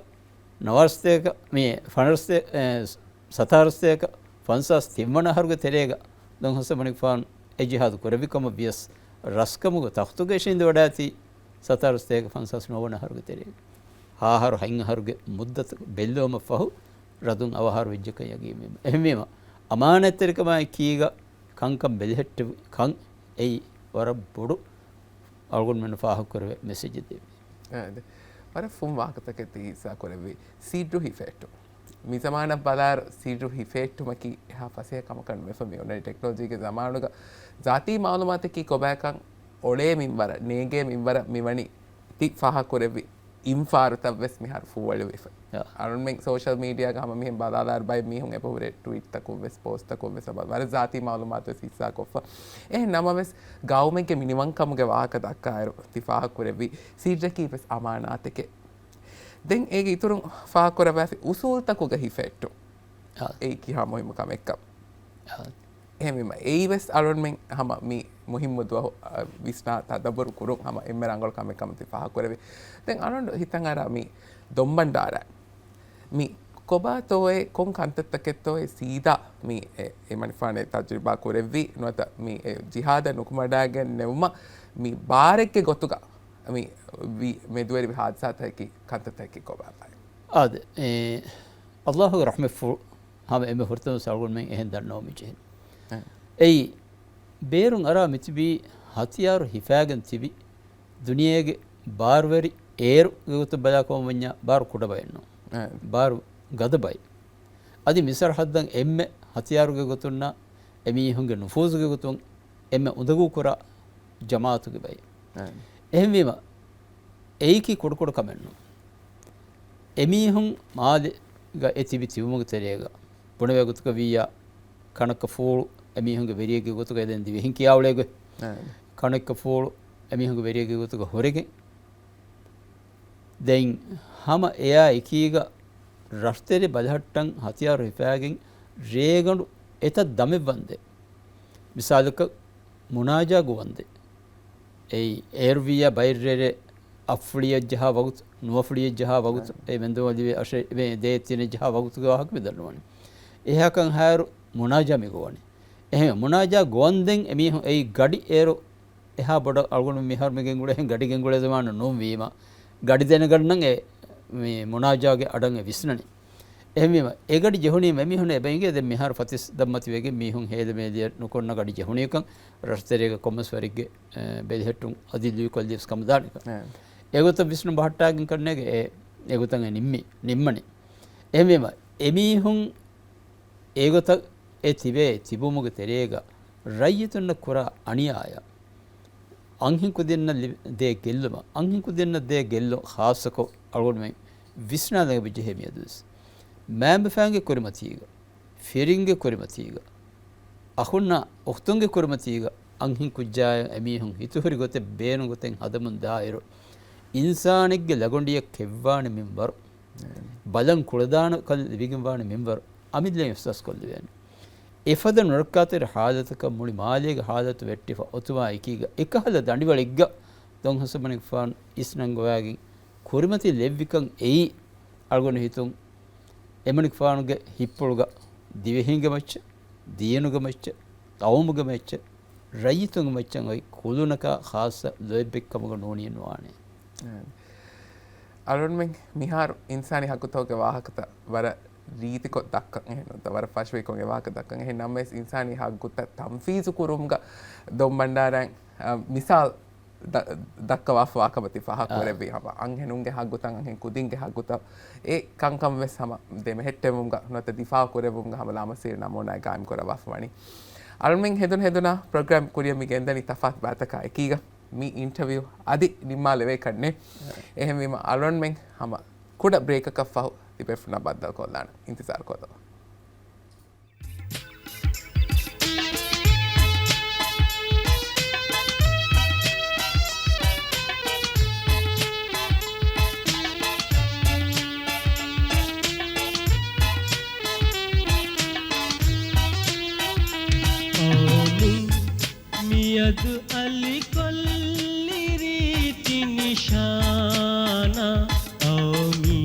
ނަވާރަ ސަތޭކަ، މި ފަނަރަ ސަތޭ-، އެ، ސަތާރަ ސަތޭކަ ފަންސާސް ތިންވަނަ އަހަރުގެ ތެރޭގަ ދޮން ހަސަން މަނިކުފާނު އެ ޖިހާދު ކުރެއްވި ކަމަށް ވިޔަސް، ރަސްކަމުގެ ތަޚްތުގަ އިށީނދެވަޑާތީ ސަތާރަ ސަތޭކަ ފަންސާސް ނުވަވަނަ އަހަރުގެ ތެރޭގަ. ހަ އަހަރު ހަތް އަހަރުގެ މުއްދަތު ބެއްލެވުމަށް ފަހު، ރަދުން އަވަހާރަ ވެއްޖެކަން ޔަގީންވީމަ. އެހެންވީމަ، އަމާނާތްތެރިކަމާއެކީގަ ކަންކަން ބެލެހެއްޓެވި ކަން އެއީ ވަރަށް ބޮޑު އަޅުގަނޑުމެންނަށް ފާހަގަކުރެވޭ މެސެޖެއް ދެއްވީ. އާ، އެ، ވަރަށް ފުން ވާހަކަތަކެއް ތި ހިއްސާ ކުރެއްވީ. ސިއްރު ހިފެހެއްޓުން. މި ޒަމާނަށް ބަލާއިރު ސިއްރު ހިފެހެއްޓުމަކީ އެހާ ފަސޭހަ ކަމަކަށް ނުވެފަ މި އޮންނަނީ. ޓެކްނޮލޮޖީގެ ޒަމާނުގަ ޒާތީ މައުލޫމާތަކީ ކޮބާކަން އޮޅޭ މިންވަރަށް، ނޭނގޭ މިންވަރަށް މިވަނީ ތި ފާހަގަކުރެއްވި އިންފާރުތައް ވެސް މިހާރު ފޫވަޅުވެފަ. ޔާ. އަޅުންމެން ސޯޝަލް މީޑިއާގަ ހަމަ މިހެން ބަލާލާއިރު ބައެއް މީހުން އެބަހުރޭ ޓްވީޓްތަކުން ވެސް، ޕޯސްޓްތަކުން ވެސް ވަރަށް ޒާތީ މައުލޫމާތު ވެސް ހިއްސާކޮށްފަ. އެހެން ނަމަވެސް، ގައުމެއްގެ މިނިވަންކަމުގެ ވާހަކަ ދައްކާއިރު ތި ފާހަގަކުރެއްވީ ސިއްރަކީ ވެސް އަމާނާތެކޭ. ދެން އޭގެ އިތުރުން ފާހަގަކުރައްވާފި އުސޫލުތަކުގަ ހިފެއްޓުން. އާ. އެއީ ކިހާ މުހިއްމު ކަމެއްކަ. އާ. އެހެންވީމަ، އެއީވެސް އަޅުންމެން ހަމަ މި މުހިއްމު ދުވަހު، އަ، ވިސްނާ ތަދަބުރު ކުރުން ހަމަ އެންމެ ރަނގަޅު ކަމެއް ކަމަށް ތި ފާހަގަކުރެވި. ދެން އަޅުން ހިތަށް އަރާ މި ދޮންބަންޑާރަ މި ކޮބާތޯއޭ، ކޮން ކަންތައްތަކެއްތޯއޭ ސީދާ މި އެ، އެ މަނިފާނެ ތަޖުރިބާ ކުރެއްވީ ނުވަތަ މި އެ ޖިހާދަށް ނުކުމަޑާގެން ނެވުމަށް މި ބާރެއްގެ ގޮތުގަ މި ވި-، މެދުވެރިވި ހާދިސާތަކަކީ ކަންތައްތަކަކީ ކޮބާތޯއޭ؟ އާދެ، އެ، އައްލާހުގެ ރަޙްމަތްފުޅު ހަމަ އެންމެ ފުރަތަމަ އަޅުގަނޑުމެން އެހެން ދަންނަވަން މި ޖެހެނީ. އެ. އެއީ، ބޭރުން އަރާ މިތިބީ ހަތިޔާރު ހިފާގެން ތިބި ދުނިޔޭގެ ބާރުވެރި އޭރުގެ ގޮތަށް ބަލާކަމަށް ވަންޏާ ބާރު ކުޑަ ބައެއް ނޫން. އެ. ބާރު ގަދަ ބައެއް. އަދި މި ސަރަހައްދަށް އެންމެ ހަތިޔާރުގެ ގޮތުންނާ އެމީހުންގެ ނުފޫޒުގެ ގޮތުން އެންމެ އުނދަގޫކުރާ ޖަމާއަތުގެ ބައެއް. އެ. އެހެންވީމަ، އެއީކީ ކުޑަކުޑަ ކަމެއް ނޫން. އެމީހުން މާލޭގަ އެ ތިބި ތިބުމުގެ ތެރޭގަ ބުނެވޭ ގޮތުގަ ވިއްޔާ، ކަނަކަ ފޫޅު އެމީހުންގެ ވެރިއެއްގެ ގޮތުގަ އެ ދެން ދިވެހިން ކިޔާ އުޅޭގޮތް. އެ. ކަނެއްކަ ފޫޅު އެމީހުންގެ ވެރިއެއްގެ ގޮތުގަ ހުރެގެން، ދެން ހަމަ އެއާ އެކީގަ ރަށްތެރެ ބަލަހައްޓަން ހަތިޔާރު ހިފާގެން ރޭގަނޑު އެތައް ދަމެއް ވަންދެން. މިސާލަކަށް މުނާޖާ ގޮވަންދެން. އެއީ އޭރުވިއްޔާ ބައެއް ރޭރޭ އަށްފުޅިއެއް ޖަހާ ވަގުތު، ނުވަފުޅިއެއް ޖަހާ ވަގުތު، އެ މެންދުވަލިވެ އަށެއް ދޭއް ތިނެއް ޖަހާ ވަގުތުގެ ވާހަކަ މި ދަންނަވަނީ. އެހާކަން ހާއިރު މުނާޖާ މި ގޮވަނީ. އެހެން މުނާޖާ ގޮވަންދެން އެމީހުން އެއީ ގަޑި އޭރު އެހާ ބޮޑަށް އަޅުގަނޑު މިހާރު މި ގެންގުޅޭ ގަޑި ގެންގުޅޭ ޒަމާނު ނޫން ވީމަ، ގަޑި ދެނެގަންނަން އެ މި މުނާޖާގެ އަޑަށް އެ ވިސްނަނީ. އެހެންވީމަ، އެ ގަޑި ޖެހުނީމަ އެމީހުން އެބަ އިނގޭ ދެން މިހާރު ފަތިސް ދަށްމަތިވެގެން މީހުން ހޭލެ މޭލެއަށް ނުކޮންނަ ގަޑި ޖެހުނީކަން، ރަށްތެރޭގަ ކޮންމެސް ވަރެއްގެ، އެ، ބެލެހެއްޓުން އަދި ލުއިކޮށްލިޔަސް ކަމުދާނެކަން. އެ. އެގޮތަށް ވިސްނުން ބަހައްޓާގެން ކަންނޭގެ އެ، އެގޮތަށް އެ ނިންމި، ނިންމަނީ. އެހެންވީމަ، އެމީހުން އެގޮތަށް އެ ތިބޭ ތިބުމުގެ ތެރޭގަ ރައްޔިތުންނަށް ކުރާ އަނިޔާޔަށް އަންހެން ކުދިންނަށް ލިބި-، ދޭ ގެއްލުމަށް، އަންހެން ކުދިންނަށް ދޭ ގެއްލުން ޚާއްޞަކޮށް އަޅުގަނޑުމެން ވިސްނާލަން އެބަ ޖެހޭ މިއަދުވެސް. މައިންބަފައިންގެ ކުރިމަތީގަ، ފިރިންގެ ކުރިމަތީގަ، އަޚުންނާ އުޚްތުންގެ ކުރިމަތީގަ އަންހެން ކުއްޖާޔަށް އެމީހުން ހިތުހުރި ގޮތެއް ބޭނުން ގޮތެއް ހަދަމުން ދާއިރު، އިންސާނެއްގެ ލަގޮނޑިއަށް ކެއްވާނެ މިންވަރު، ބަލަން ކުޅަދާނަކަން ލިބިގެންވާނެ މިންވަރު، އަމިއްލައިން އިޙްސާސް ކޮށްލެވޭނެ. އެފަދަ ނުރައްކާތެރި ޙާލަތަކަށް މުޅި މާލޭގެ ޙާލަތު ވެއްޓިފަ އޮތުމާ އެކީގަ އެކަހަލަ ދަނޑިވަޅެއްގަ ދޮންހަސަމަނިކުފާނު އިސްނަންގޮވާގެން ކުރިމަތި ލެއްވިކަން އެއީ އަޅުގަނޑު ހިތުން އެމަނިކުފާނުގެ ހިތްޕުޅުގަ ދިވެހިންގެ މައްޗަށް، ދީނުގެ މައްޗަށް، ޤައުމުގެ މައްޗަށް، ރައްޔިތުންގެ މައްޗަށް އޮތް ކުލުނަކާ ޚާއްޞަ ލޯތްބެއްކަމުގަ ނޫނީ ނުވާނެ. އަޅުންމެން މިހާރު އިންސާނީ ހައްގުތަކުގެ ވާހަކަތައް ވަރަށް ރީތިކޮށް ދައްކަން އެހެން ނޫންތަ؟ ވަރަށް ފަށުވެރިކޮށް އެ ވާހަކަ ދައްކަން އެހެން ނަމަވެސް، އިންސާނީ ހައްގުތައް ތަންފީޒު ކުރުމުގަ ދޮންބަންޑާރައިން، އަ، މިސާލް ދަ-، ދައްކަވާފަވާ ކަމަށް ތި ފާހަގަ އާ. ކުރެއްވީ ހަމަ އަންހެނުންގެ ހައްގުތައް، އަންހެން ކުދިންގެ ހައްގުތައް، އެ ކަންކަން ވެސް ހަމަ ދެމެހެއްޓެވުމުގަ ނުވަތަ ދިފާއު ކުރެއްވުމުގަ ހަމަ ލާމަސީރު ނަމޫނާއެއް ގާއިމް ކުރައްވާފަ ވަނީ. އަޅުންމެން ހެދުނު ހެދުނާ ޕްރޮގްރާމް ކުރިއަށް މި ގެންދަނީ ތަފާތު ބައިތަކާ އެކީގަ. މި އިންޓަވިއު އަދި ނިންމާލެވޭ ކަންނޭ. އެހެންވީމަ އަޅުންމެން ހަމަ ކުޑަ ބްރޭކަކަށް ފަހު ތިބޭފުޅުންނާ ބައްދަލުކޮށްލާނަން. އިންތިޒާރު ކޮށްލަވާ. އައުމީ މިއަދު އަލިކޮށްލި ރީތި ނިޝާނާ، އައުމީ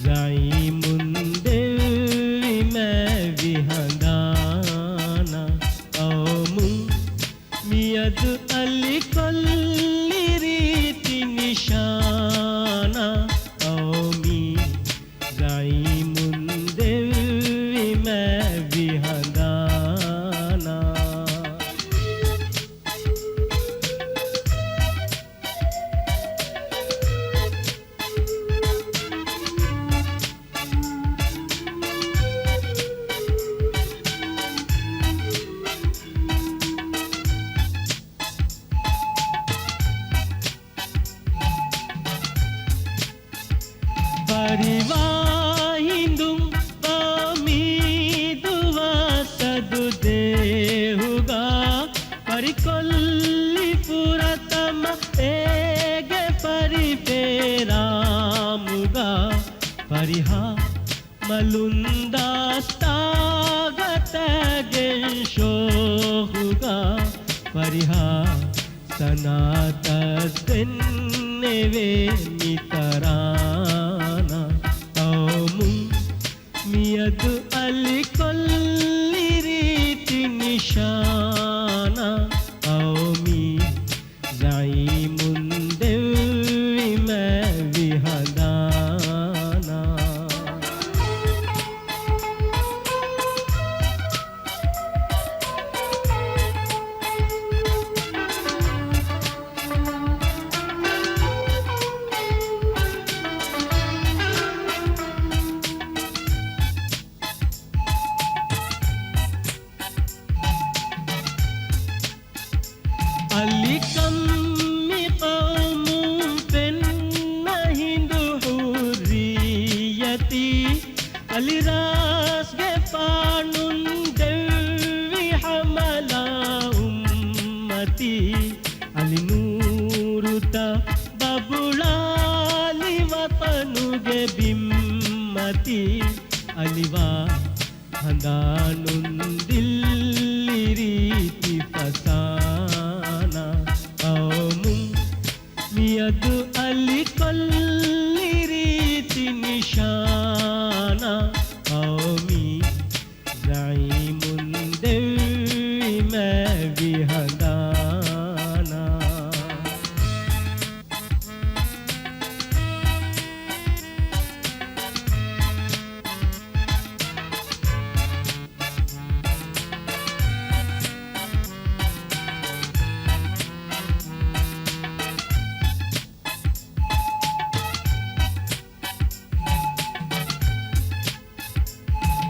ޒައީމުން ދެއްވި މާތްވި ހަނދާނާ، އައުމީ މިއަދު އަލިކޮށްލި ރީތި ނިޝާނާ، އައުމީ ޒައީމުން ދެއްވި މާތްވި ހަނދާނާ. ފަރިވާ ހިނދުން އައުމީ ދުވަސް ސަދު ދޭހުގަ، ފަރިކޮށްލި ފުރަތަމަ އޭގެ ފަރި ފޭރާމުގަ. މަލުން ދާސްތާގަތަގެން ޝޯހުގަ ފަރިހާ ސަނާތައް ދެންނެވޭ މި ތަރާނަ ޤައުމުން މިއަދު އަލިކޮށްލި ރީތި ނިޝާނާ ޤައުމީ ޒަޢީމުން ދެއްވި މަތި ހަނދާނާ. އަލިކަން މި ޤައުމުން ފެންނަ ހިނދު ޙުއްރިއްޔަތީ، އަލިރާސްގެފާނުން ދެއްވި ހަމަލާ އުއްމަތީ، އަލި ނޫރުތައް ބަބުޅާލި ވަޠަނުގެ ބިންމަތީ، އަލިވާ ހަނދާނުން ދިއްލި ރީތި ފަސާނާ ޤައުމުން މިއަދު އަލިކޮށްލި ރީތި ނިޝާނާ ޤައުމީ ޒަޢީމުން ދެއްވި މަތި ހަނދާނާ.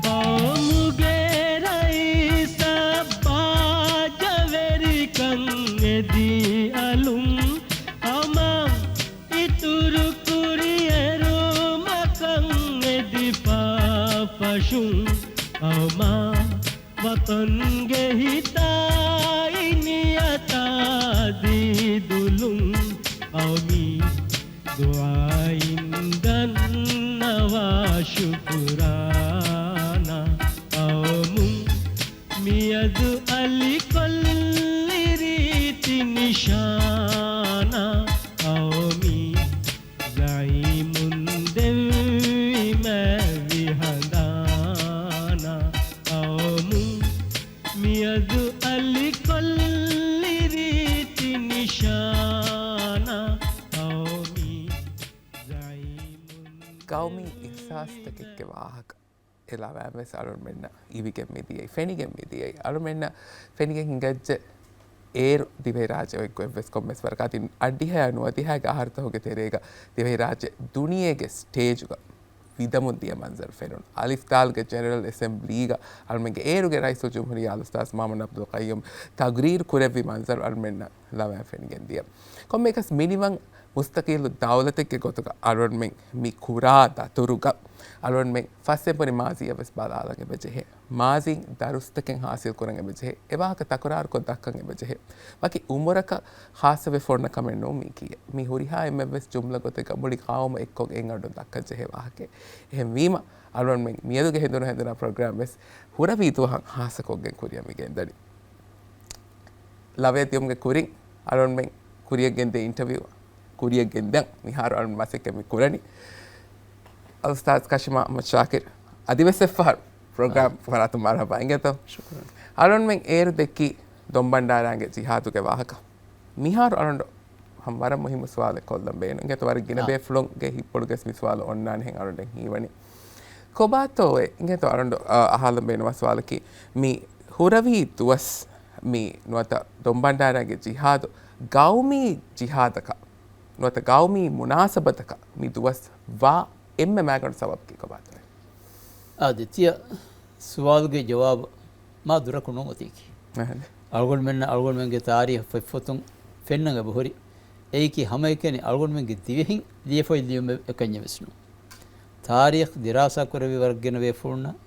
ޤައުމުގެ ރައީސަށް ބާއްޖަވެރިކަން އެދި އަލުން ހަމަ އިތުރު ކުރިއެރުމަކަށް އެދިފަ ފަށުން ޤައުމާ ވަޠަންގެ ހިތާއި ނިޔަތާ ދީދުލުން ޤައުމީ ދުޢާއިން ދަންނަވާ ޝުކުރާނާ ޤައުމުން މިއަދު އަލިކޮށްލި ރީތި ނިޝާނާ ޤައުމީ ޒަޢީމުން ދެއްވި މަތި ހަނދާނާ ޤައުމުން މިއަދު އަލިކޮށްލި ރީތި ނިޝާނާ ޤައުމީ ޒަޢީމުން ޤައުމީ އިޙްސާސްތަކެއްގެ ވާހަކަ އެ ލަވައިން ވެސް އަޅުގަނޑުމެންނަށް އިވިގެން މިދިޔައީ، ފެނިގެން މިދިޔައީ. އަޅުމެންނަށް ފެނިގެން ހިނގައްޖެ އޭރު ދިވެހިރާއްޖެ އޮތް އެއްވެސް ކޮންމެސް ވަރަކަށް އަދި އަށްޑިހައާ ނުވަދިހައިގެ އަހަރުތަކުގެ ތެރޭގަ ދިވެހިރާއްޖެ ދުނިޔޭގެ ސްޓޭޖުގަ ވިދަމުން ދިޔަ މަންޒަރު ފެނުނު. އަލިފް ދާލްގެ ޖެނެރަލް އެސެމްބްލީގަ އަޅުމެންގެ އޭރުގެ ރައީސުލްޖުމްހޫރިއްޔާ އަލްއުސްތާޛް މުޙައްމަދު އަބްދުލް ޤައްޔޫމް ތަޤްރީރު ކުރެއްވި މަންޒަރު އަޅުމެންނަށް ލަވައިން ފެނިގެން ދިޔަ. ކޮންމެއަކަސް މިނިވަން މުސްތަޤިއްލު ދައުލަތެއްގެ ގޮތުގަ އަޅުގަނޑުމެން މި ކުރާ ދަތުރުގަ އަޅުގަނޑުމެން ފަސްއެނބުރި މާޒީއަށް ވެސް ބަލާލަން އެބަޖެހޭ. މާޒީން ދަރުސްތަކެއް ހާސިލް ކުރަން އެބަޖެހޭ. އެ ވާހަކަ ތަކުރާރުކޮށް ދައްކަން އެބަޖެހޭ. ވަކި އުމުރަކަށް ޚާއްޞަވެފަ އޮންނަ ކަމެއް ނޫން މީ ކިޔޭ. މީ ހުރިހާ އެންމެން ވެސް ޖުމްލަ ގޮތެއްގަ މުޅި ޤައުމަށް އެއްކޮށް އެއް އަޑުން ދައްކަން ޖެހޭ ވާހަކައެއް. އެހެންވީމަ، އަޅުގަނޑުމެން މިއަދުގެ ހެނދުނު ހެނދުނާ ޕްރޮގްރާމް ވެސް ހުރެވި ދުވަހަށް ޚާއްޞަކޮށްގެން ކުރިއަށް މިގެންދަނީ. ލަވަޔަށް ދިޔުމުގެ ކުރިން އަޅުގަނޑުމެން ކުރިއަށް ގެންދޭ އިންޓަވިއު ކުރިއަށް ގެންދަން މިހާރު އަޅުގަނޑު މަސައްކަތް މި ކުރަނީ. އަލްއުސްތާޛް ކަޝިމާ އަޙްމަދު ޝާކިރު އަދިވެސް އެއްފަހަރު ޕްރޮގްރާމް އާ. ފަރާތުން މަރުޙަބާ އިނގޭތޯ. ޝުކުރާން. އަޅުގަނޑުމެން އޭރު ދެއްކި ދޮންބަންޑާރާގެ ޖިހާދުގެ ވާހަކަ. މިހާރު އަޅުގަނޑު ހަމަ ވަރަށް މުހިއްމު ސުވާލެއް ކޮށްލަން ބޭނުން. އިނގޭތޯ ވަރަށް ގިނަ އާ. ބޭފުޅުންގެ ހިތްޕުޅުގަސް މި ސުވާލު އޮންނާނެހެން އަޅުގަނޑަށް ހީވަނީ. ކޮބާތޯއޭ؟ އިނގޭތޯ އަޅުގަނޑު، އާ، އަހާލަން ބޭނުންވާ ސުވާލަކީ، މި ހުރެވި ދުވަސް މި ނުވަތަ ދޮންބަންޑާރާގެ ޖިހާދު ގައުމީ ޖިހާދަކަށް ނުވަތަ ގައުމީ މުނާސަބަތަކަށް މި ދުވަސް ވާ އެންމެ މައިގަނޑު ސަބަބަކީ ކޮބާތޯއޭ؟ އާދެ، ތިޔަ ސުވާލުގެ ޖަވާބު މާ ދުރަކު ނޫން އޮތީކީ. އަހަން. އަޅުގަނޑުމެންނަށް އަޅުގަނޑުމެންގެ ތާރީޚް ފޮތްފޮތުން ފެންނަން އެބަހުރި. އެއީކީ ހަމައެކަނި އަޅުގަނޑުމެންގެ ދިވެހިން ލިޔެފައި ލިޔުމެއް އެކަންޏެއް ވެސް ނޫން. ތާރީޚް ދިރާސާ ކުރެއްވި ވަރަށް ގިނަ ބޭފުޅުންނަށް،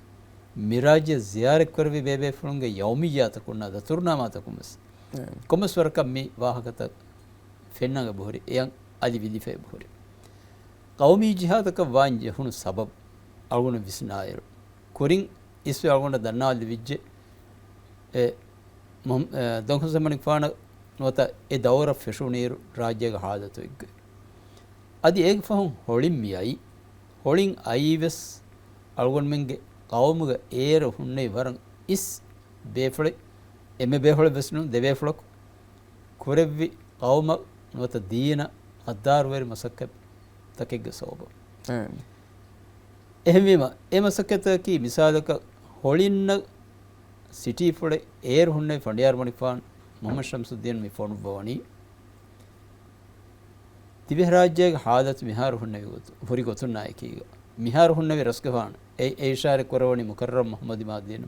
މި ރާއްޖެ ޒިޔާރަތް ކުރެއްވި ބޭބޭފުޅުންގެ ޔައުމިއްޔާތަކުންނާ ދަތުރުނާމާތަކުން ވެސް އެ. ކޮންމެސް ވަރަކަށް މި ވާހަކަތައް ފެންނަން އެބަހުރި، އެޔަށް އަލި ވިލިފަ އެބަހުރި. ޤައުމީ ޖިހާދަކަށް ވާން ޖެހުނު ސަބަބު، އަޅުގަނޑު ވިސްނާއިރު، ކުރިން އިސްވެ އަޅުގަނޑަށް ދަންނަވާލެވިއްޖެ، އެ، މުހަ-، އެ، ދޮން ހުސެން މަނިކުފާނަށް ނުވަތަ އެ ދައުރަށް ފެށުނިއިރު ރާއްޖޭގެ ހާލަތު އެއްގޮތް. އަދި އޭގެ ފަހުން ހޮޅިން މި އައީ. ހޮޅިން އައީ ވެސް އަޅުގަނޑުމެންގެ ޤައުމުގަ އޭރު ހުންނެވި ވަރަށް އިސް ބޭފުޅެއް، އެންމެ ބޭފުޅެއް ވެސް ނޫން، ދެ ބޭފުޅަކު ކުރެއްވި ޤައުމަށް ނުވަތަ ދީނަށް ޣައްދާރުވެރި މަސައްކަތްތަކެއްގެ ސަބަބުން. އެހެން. އެހެންވީމަ، އެ މަސައްކަތަކީ މިސާލަކަށް ހޮޅިންނަށް ސިޓީފުޅެއް އޭރު ހުންނެވި ފަނޑިޔާރު މަނިކުފާނު މުޙައްމަދު ޝަމްސުއްދީން މި ފޮނުއްވަވަނީ. ދިވެހިރާއްޖޭގެ ހާލަތު މިހާރު ހުންނެވި ގޮތު-، ހުރި ގޮތުންނާއެކީގަ، މިހާރު ހުންނެވި ރަސްގެފާނު، އެ-، އެ އިޝާރަތް ކުރައްވަނީ މުކައްރަމް މުޙައްމަދު އިމާދީނު.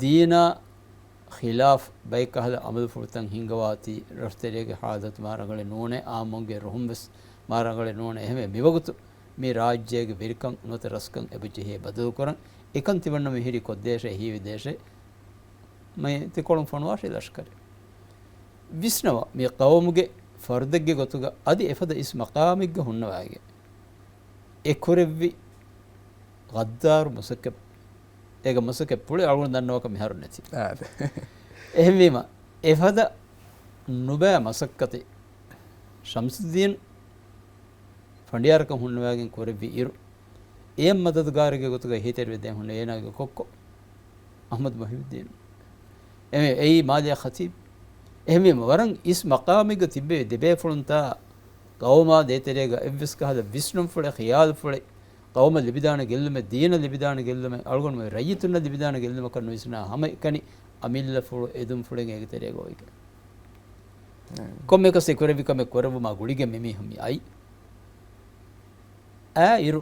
ދީނާ ޚިލާފް ބައެއް ކަހަލަ އަމަލުފުޅުތައް ހިންގަވާތީ، ރަށުތެރޭގެ ހާލަތު މާ ރަނގަޅެއް ނޫނޭ، އާއްމުންގެ ރުހުން ވެސް މާ ރަނގަޅެއް ނޫނޭ. އެހެންވެ، މިވަގުތު މި ރާއްޖޭގެ ވެރިކަން ނުވަތަ ރަސްކަން އެބަޖެހޭ ބަދަލުކުރަން. އެކަން ތިމަންނަ މިހިރީ ކޮށްދޭށޭ، ހީވިދޭށޭ. މައި ތިކޮޅުން ފޮނުވާށޭ ލަޝްކަރެއް. ވިސްނަވާ، މި ޤައުމުގެ ފަރުދެއްގެ ގޮތުގަ އަދި އެފަދަ އިސް މަޤާމެއްގަ ހުންނަވައިގެން އެ ކުރެއްވި ޣައްދާރު މަސައްކަތް، އޭގެ މަސައްކަތްޕުޅެއް އަޅުގަނޑު ދަންނަވާކަށް މިހާރު ނެތި. އާދެ. އެހެންވީމަ، އެފަދަ ނުބައި މަސައްކަތެއް ޝަމްސުއްދީން ފަނޑިޔާރަކަށް ހުންނަވައިގެން ކުރެއްވި އިރު، އެޔަށް މަދަދުގާރެއްގެ ގޮތުގައި އެހީތެރިވެ ދޭން ހުންނެވި އޭނާގެ ކޮއްކޮ އަޙްމަދު މުޙިއްޔުއްދީނު. އެމެ-، އެއީ މާލެއާ ޚަތީބު. އެހެންވީމަ، ވަރަށް އިސް މަޤާމެއްގަ ތިއްބެވި ދެބޭފުޅުންތާ ޤައުމާ ދޭތެރޭގަ އެއްވެސް ކަހަލަ ވިސްނުންފުޅެއް، ޚިޔާލުފުޅެއް، ޤައުމަށް ލިބިދާނެ ގެއްލުމެއް، ދީނަށް ލިބިދާނެ ގެއްލުމެއް، އަޅުގަނޑުމެން ރައްޔިތުންނަށް ލިބިދާނެ ގެއްލުމަކަށް ނުވިސްނާ ހަމައެކަނި އަމިއްލަފުޅު އެދުންފުޅެއް އޭގެ ތެރޭގަ އޮވެގެން. ކޮންމެއަކަސް އެ ކުރެއްވި ކަމެއް ކުރެއްވުމާ ގުޅިގެން މި މީހުން މި އައީ. އާ އިރު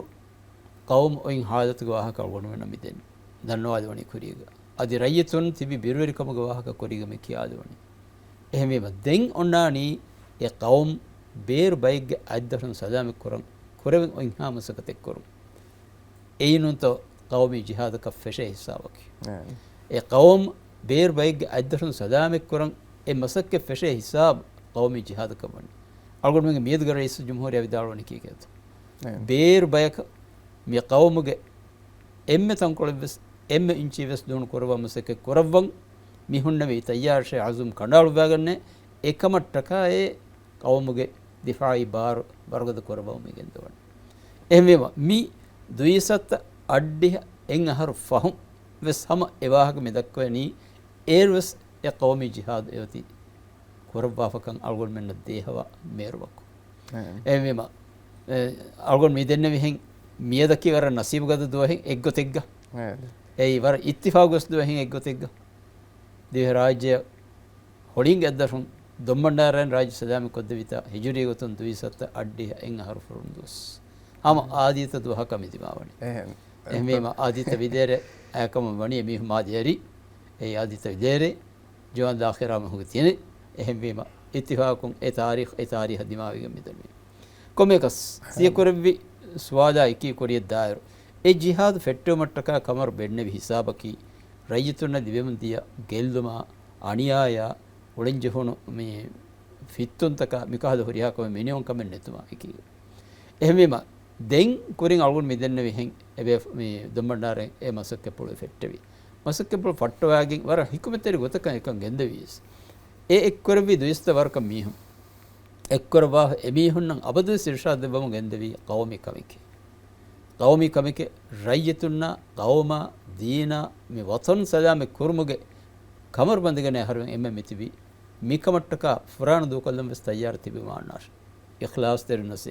ޤައުމު އޮތް ހާލަތުގެ ވާހަކަ އަޅުގަނޑުމެންނަށް މި ދެން ދަންނަވާލެވުނީ ކުރީގަ. އަދި ރައްޔިތުން ތިބި ބިރުވެރިކަމުގެ ވާހަކަ ކުރީގަ މި ކިޔާލެވުނީ. އެހެންވީމަ، ދެން އޮންނާނީ އެ ޤައުމު ބޭރު ބައެއްގެ އަތްދަށުން ސަލާމަތް ކުރަން ކުރެވެން އޮތްހާ މަސައްކަތެއް ކުރުން. އެއީ ނޫންތޯ ޤައުމީ ޖިހާދަކަށް ފެށޭ ހިސާބަކީ. އެ ޤައުމު ބޭރު ބައެއްގެ އަތްދަށުން ސަލާމަތް ކުރަން އެ މަސައްކަތް ފެށޭ ހިސާބު ޤައުމީ ޖިހާދަކަށް ވަނީ. އަޅުގަނޑުމެންގެ މިއަދުގެ ރައީސުލްޖުމްހޫރިއްޔާ ވިދާޅުވަނީ ކީކޭތޯ؟ ބޭރު ބަޔަކަށް މި ޤައުމުގެ އެންމެ ތަންކޮޅެއްވެސް، އެންމެ އިންޗީވެސް ދޫނު ކުރައްވާ މަސައްކަތް ކުރައްވަން މި ހުންނެވި ތައްޔާރަށޭ ޢަޒުމް ކަނޑައަޅުއްވާގަންނޭ. އެކަމަށްޓަކާއޭ ޤައުމުގެ ދިފާޢީ ބާރު ވަރުގަދަ ކުރައްވަމުން މި ގެންދަވަނީ. އެހެންވީމަ، މި ދުއިސައްތަ އަށްޑިހަ އެއް އަހަރު ފަހުން ވެސް ހަމަ އެ ވާހަކަ މި ދައްކަވަނީ އޭރުވެސް އެ ޤައުމީ ޖިހާދު އެއޮތީ ކުރައްވާފަކަން އަޅުގަނޑުމެންނަށް ދޭހަވާ މޭރުވަކު. އެހެންވީމަ، އެ، އަޅުގަނޑު މި ދެންނެވިހެން މިއަދަކީ ވަރަށް ނަސީބުގަދަ ދުވަހެއް އެއްގޮތެއްގަ. އެއީ ވަރަށް އިއްތިފާގުވެސް ދުވަހެއް އެއްގޮތެއްގަ. ދިވެހިރާއްޖެ ހޮޅިންގެ އަތްދަށުން ދޮންބަންޑާރައިން ރާއްޖެ ސަލާމަތް ކޮށްދެވިތާ، ހިޖުރީ ގޮތުން ދުއިސައްތަ އަށްޑިހަ އެއް އަހަރު ފުރުނު ދުވަސް. ހަމަ އާދިއްތަ ދުވަހަކަށް މި ދިމާވަނީ. އެހެން. އެހެންވީމަ، އާދިއްތަ ވިދޭރޭ އައިކަމަށް ވަނީ އެމީހުން މާ ދޭރީ. އެއީ އާދިއްތަ ވިދޭރޭ ޖުމާދަލް އާޚިރާ މަހުގެ ތިނެއް. އެހެންވީމަ، އިއްތިފާޤުން އެ ތާރީޚް، އެ ތާރީޚަށް ދިމާވެގެން މިދަނީ. ކޮންމެއަކަސް، ތިޔަ ކުރެއްވި ސުވާލާ އެކީ ކުރިޔަށް ދާއިރު، އެ ޖިހާދު ފެއްޓެވުމަށްޓަކާ ކަމަރު ބެންނެވި ހިސާބަކީ، ރައްޔިތުންނަށް ލިބެމުންދިޔަ ގެއްލުމާ، އަނިޔާޔާ، އުޅެންޖެހުނު މި ފިއްތުންތަކާ މިކަހަލަ ހުރިހާ ކަމެއް މިނިވަން ކަމެއް ނެތުމާ އެކީ. އެހެންވީމަ، ދެން ކުރިން އަޅުގަނޑު މި ދެންނެވިހެން އެބޭ މި ދޮންބަންޑާރައިން އެ މަސައްކަތްޕުޅު ފެއްޓެވި. މަސައްކަތްޕުޅު ފައްޓަވައިގެން ވަރަށް ޙިކުމަތްތެރި ގޮތަކަށް އެކަން ގެންދެވިޔަސް، އެ އެއްކުރެއްވި ދުއިސައްތަ ވަރަކަށް މީހުން އެއްކުރައްވާފަ އެމީހުންނަށް އަބަދުވެސް އިރުޝާދު ދެއްވަމުން ގެންދެވީ ޤައުމީ ކަމެކޭ. ޤައުމީ ކަމެކޭ، ރައްޔިތުންނާ، ޤައުމާ، ދީނާ، މި ވަޠަން ސަލާމަތް ކުރުމުގެ ކަމަރު ބަނދެގެން އަހަރުމެން އެންމެން މިތިބީ. މިކަމަށްޓަކާ ފުރާނަ ދޫކޮށްލަން ވެސް ތައްޔާރު ތިބި މާނާށެ. އިޚްލާޞްތެރިންނަށް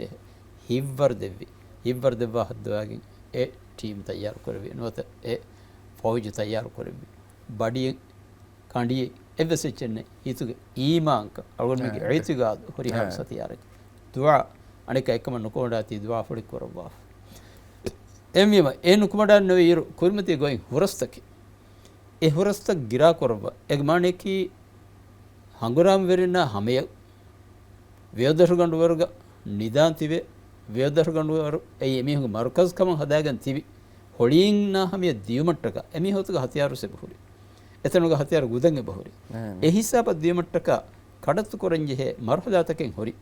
ހިތްވަރު ދެއްވި. ހިތްވަރު ދެއްވާ ހައްދަވާގެން އެ ޓީމް ތައްޔާރު ކުރެއްވި. ނުވަތަ އެ ފައުޖު ތައްޔާރު ކުރެއްވި. ބަޑިއެއް ކަނޑިއެއް އެއްވެސް އެއްޗެއް ނެތް. ހިތުގެ އީމާންކަން، އަޅުގަނޑުމެންގެ އިޢުތިޤާދު ހުރިހާ އަ، ހަތިޔާރެއް. ދުޢާ، އަނެއްކާ އެއްކަމަށް ނުކުމަޑާތީ ދުޢާފުޅެއް ކުރައްވާފަ. އެހެންވީމަ، އެ ނުކުމަޑާން ނުވި އިރު ކުރިމަތީ ގޮތް ހުރަސްތަކެއް. އެ ހުރަސްތައް ގިރާ ކުރައްވާ. އޭގެ މާނަޔަކީ ހަނގުރާމަވެރިންނާ ހަމަޔަށް ވެޔޮދަށުގަނޑުވަރުގަ ނިދާން ތިބެ، ވެޔޮދަށުގަނޑުވަރު އެއީ އެމީހުންގެ މަރުކަޒު ކަމަށް ހަދާގެން ތިބި، ހޮޅީންނާ ހަމަޔަށް ދިޔުމަށްޓަކާ އެމީހުންގެ ހަތިޔާރު ސެބު ހުރި. އެތަނުގަ ހަތިޔާރު ގުދަން އެބަހުރި. އެ ހިސާބަށް ދިޔުމަށްޓަކާ ކަޑައްތު ކުރަންޖެހޭ މަރުހަލާތަކެއް ހުރި.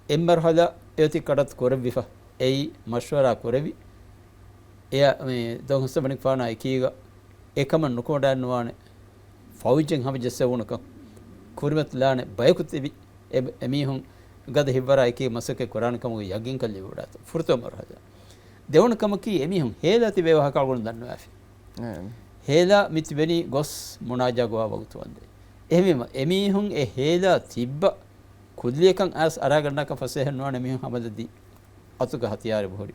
އެއް މަރުހަލާ އެއޮތީ ކަޑައްތު ކުރެއްވިފަ. އެއީ މަޝްވަރާ ކުރެވި. އެއަށް މި ދޮންހަސަމަނިކްފާނާ އެކީގަ އެކަމަށް ނުކުމަޑާންނުވާނެ. ފައުޖެއް ހަމަޖެއްސެވުނުކަން، ކުރިމަތިލާނެ ބަޔަކު ތިބި އެ، އެމީހުން ގަދަ ހިއްވަރާ އެކީ މަސައްކަތް ކުރާނެ ކަމުގެ ޔަގީންކަން ލިބިވަޑާތު. ފުރަތަމަ މަރުހަލާ. ދެވަނަ ކަމަކީ އެމީހުން ހޭލާ ތިބޭ ވާހަކަ އަޅުގަނޑު ދަންނަވާފި. އެ. ހޭލާ މި ތިބެނީ ގޮސް މުނާޖާ ގޮވާ ވަގުތު ވަންދެން. އެހެންވީމަ، އެމީހުން އެ ހޭލާ ތިއްބަ ކުއްލިއަކަށް އައިސް އަރާގަންނާކަށް ފަސޭހަ ނުވާނެ މީހުން ހަމަލަދީ އަތުގަ ހަތިޔާރެއް ހުރި.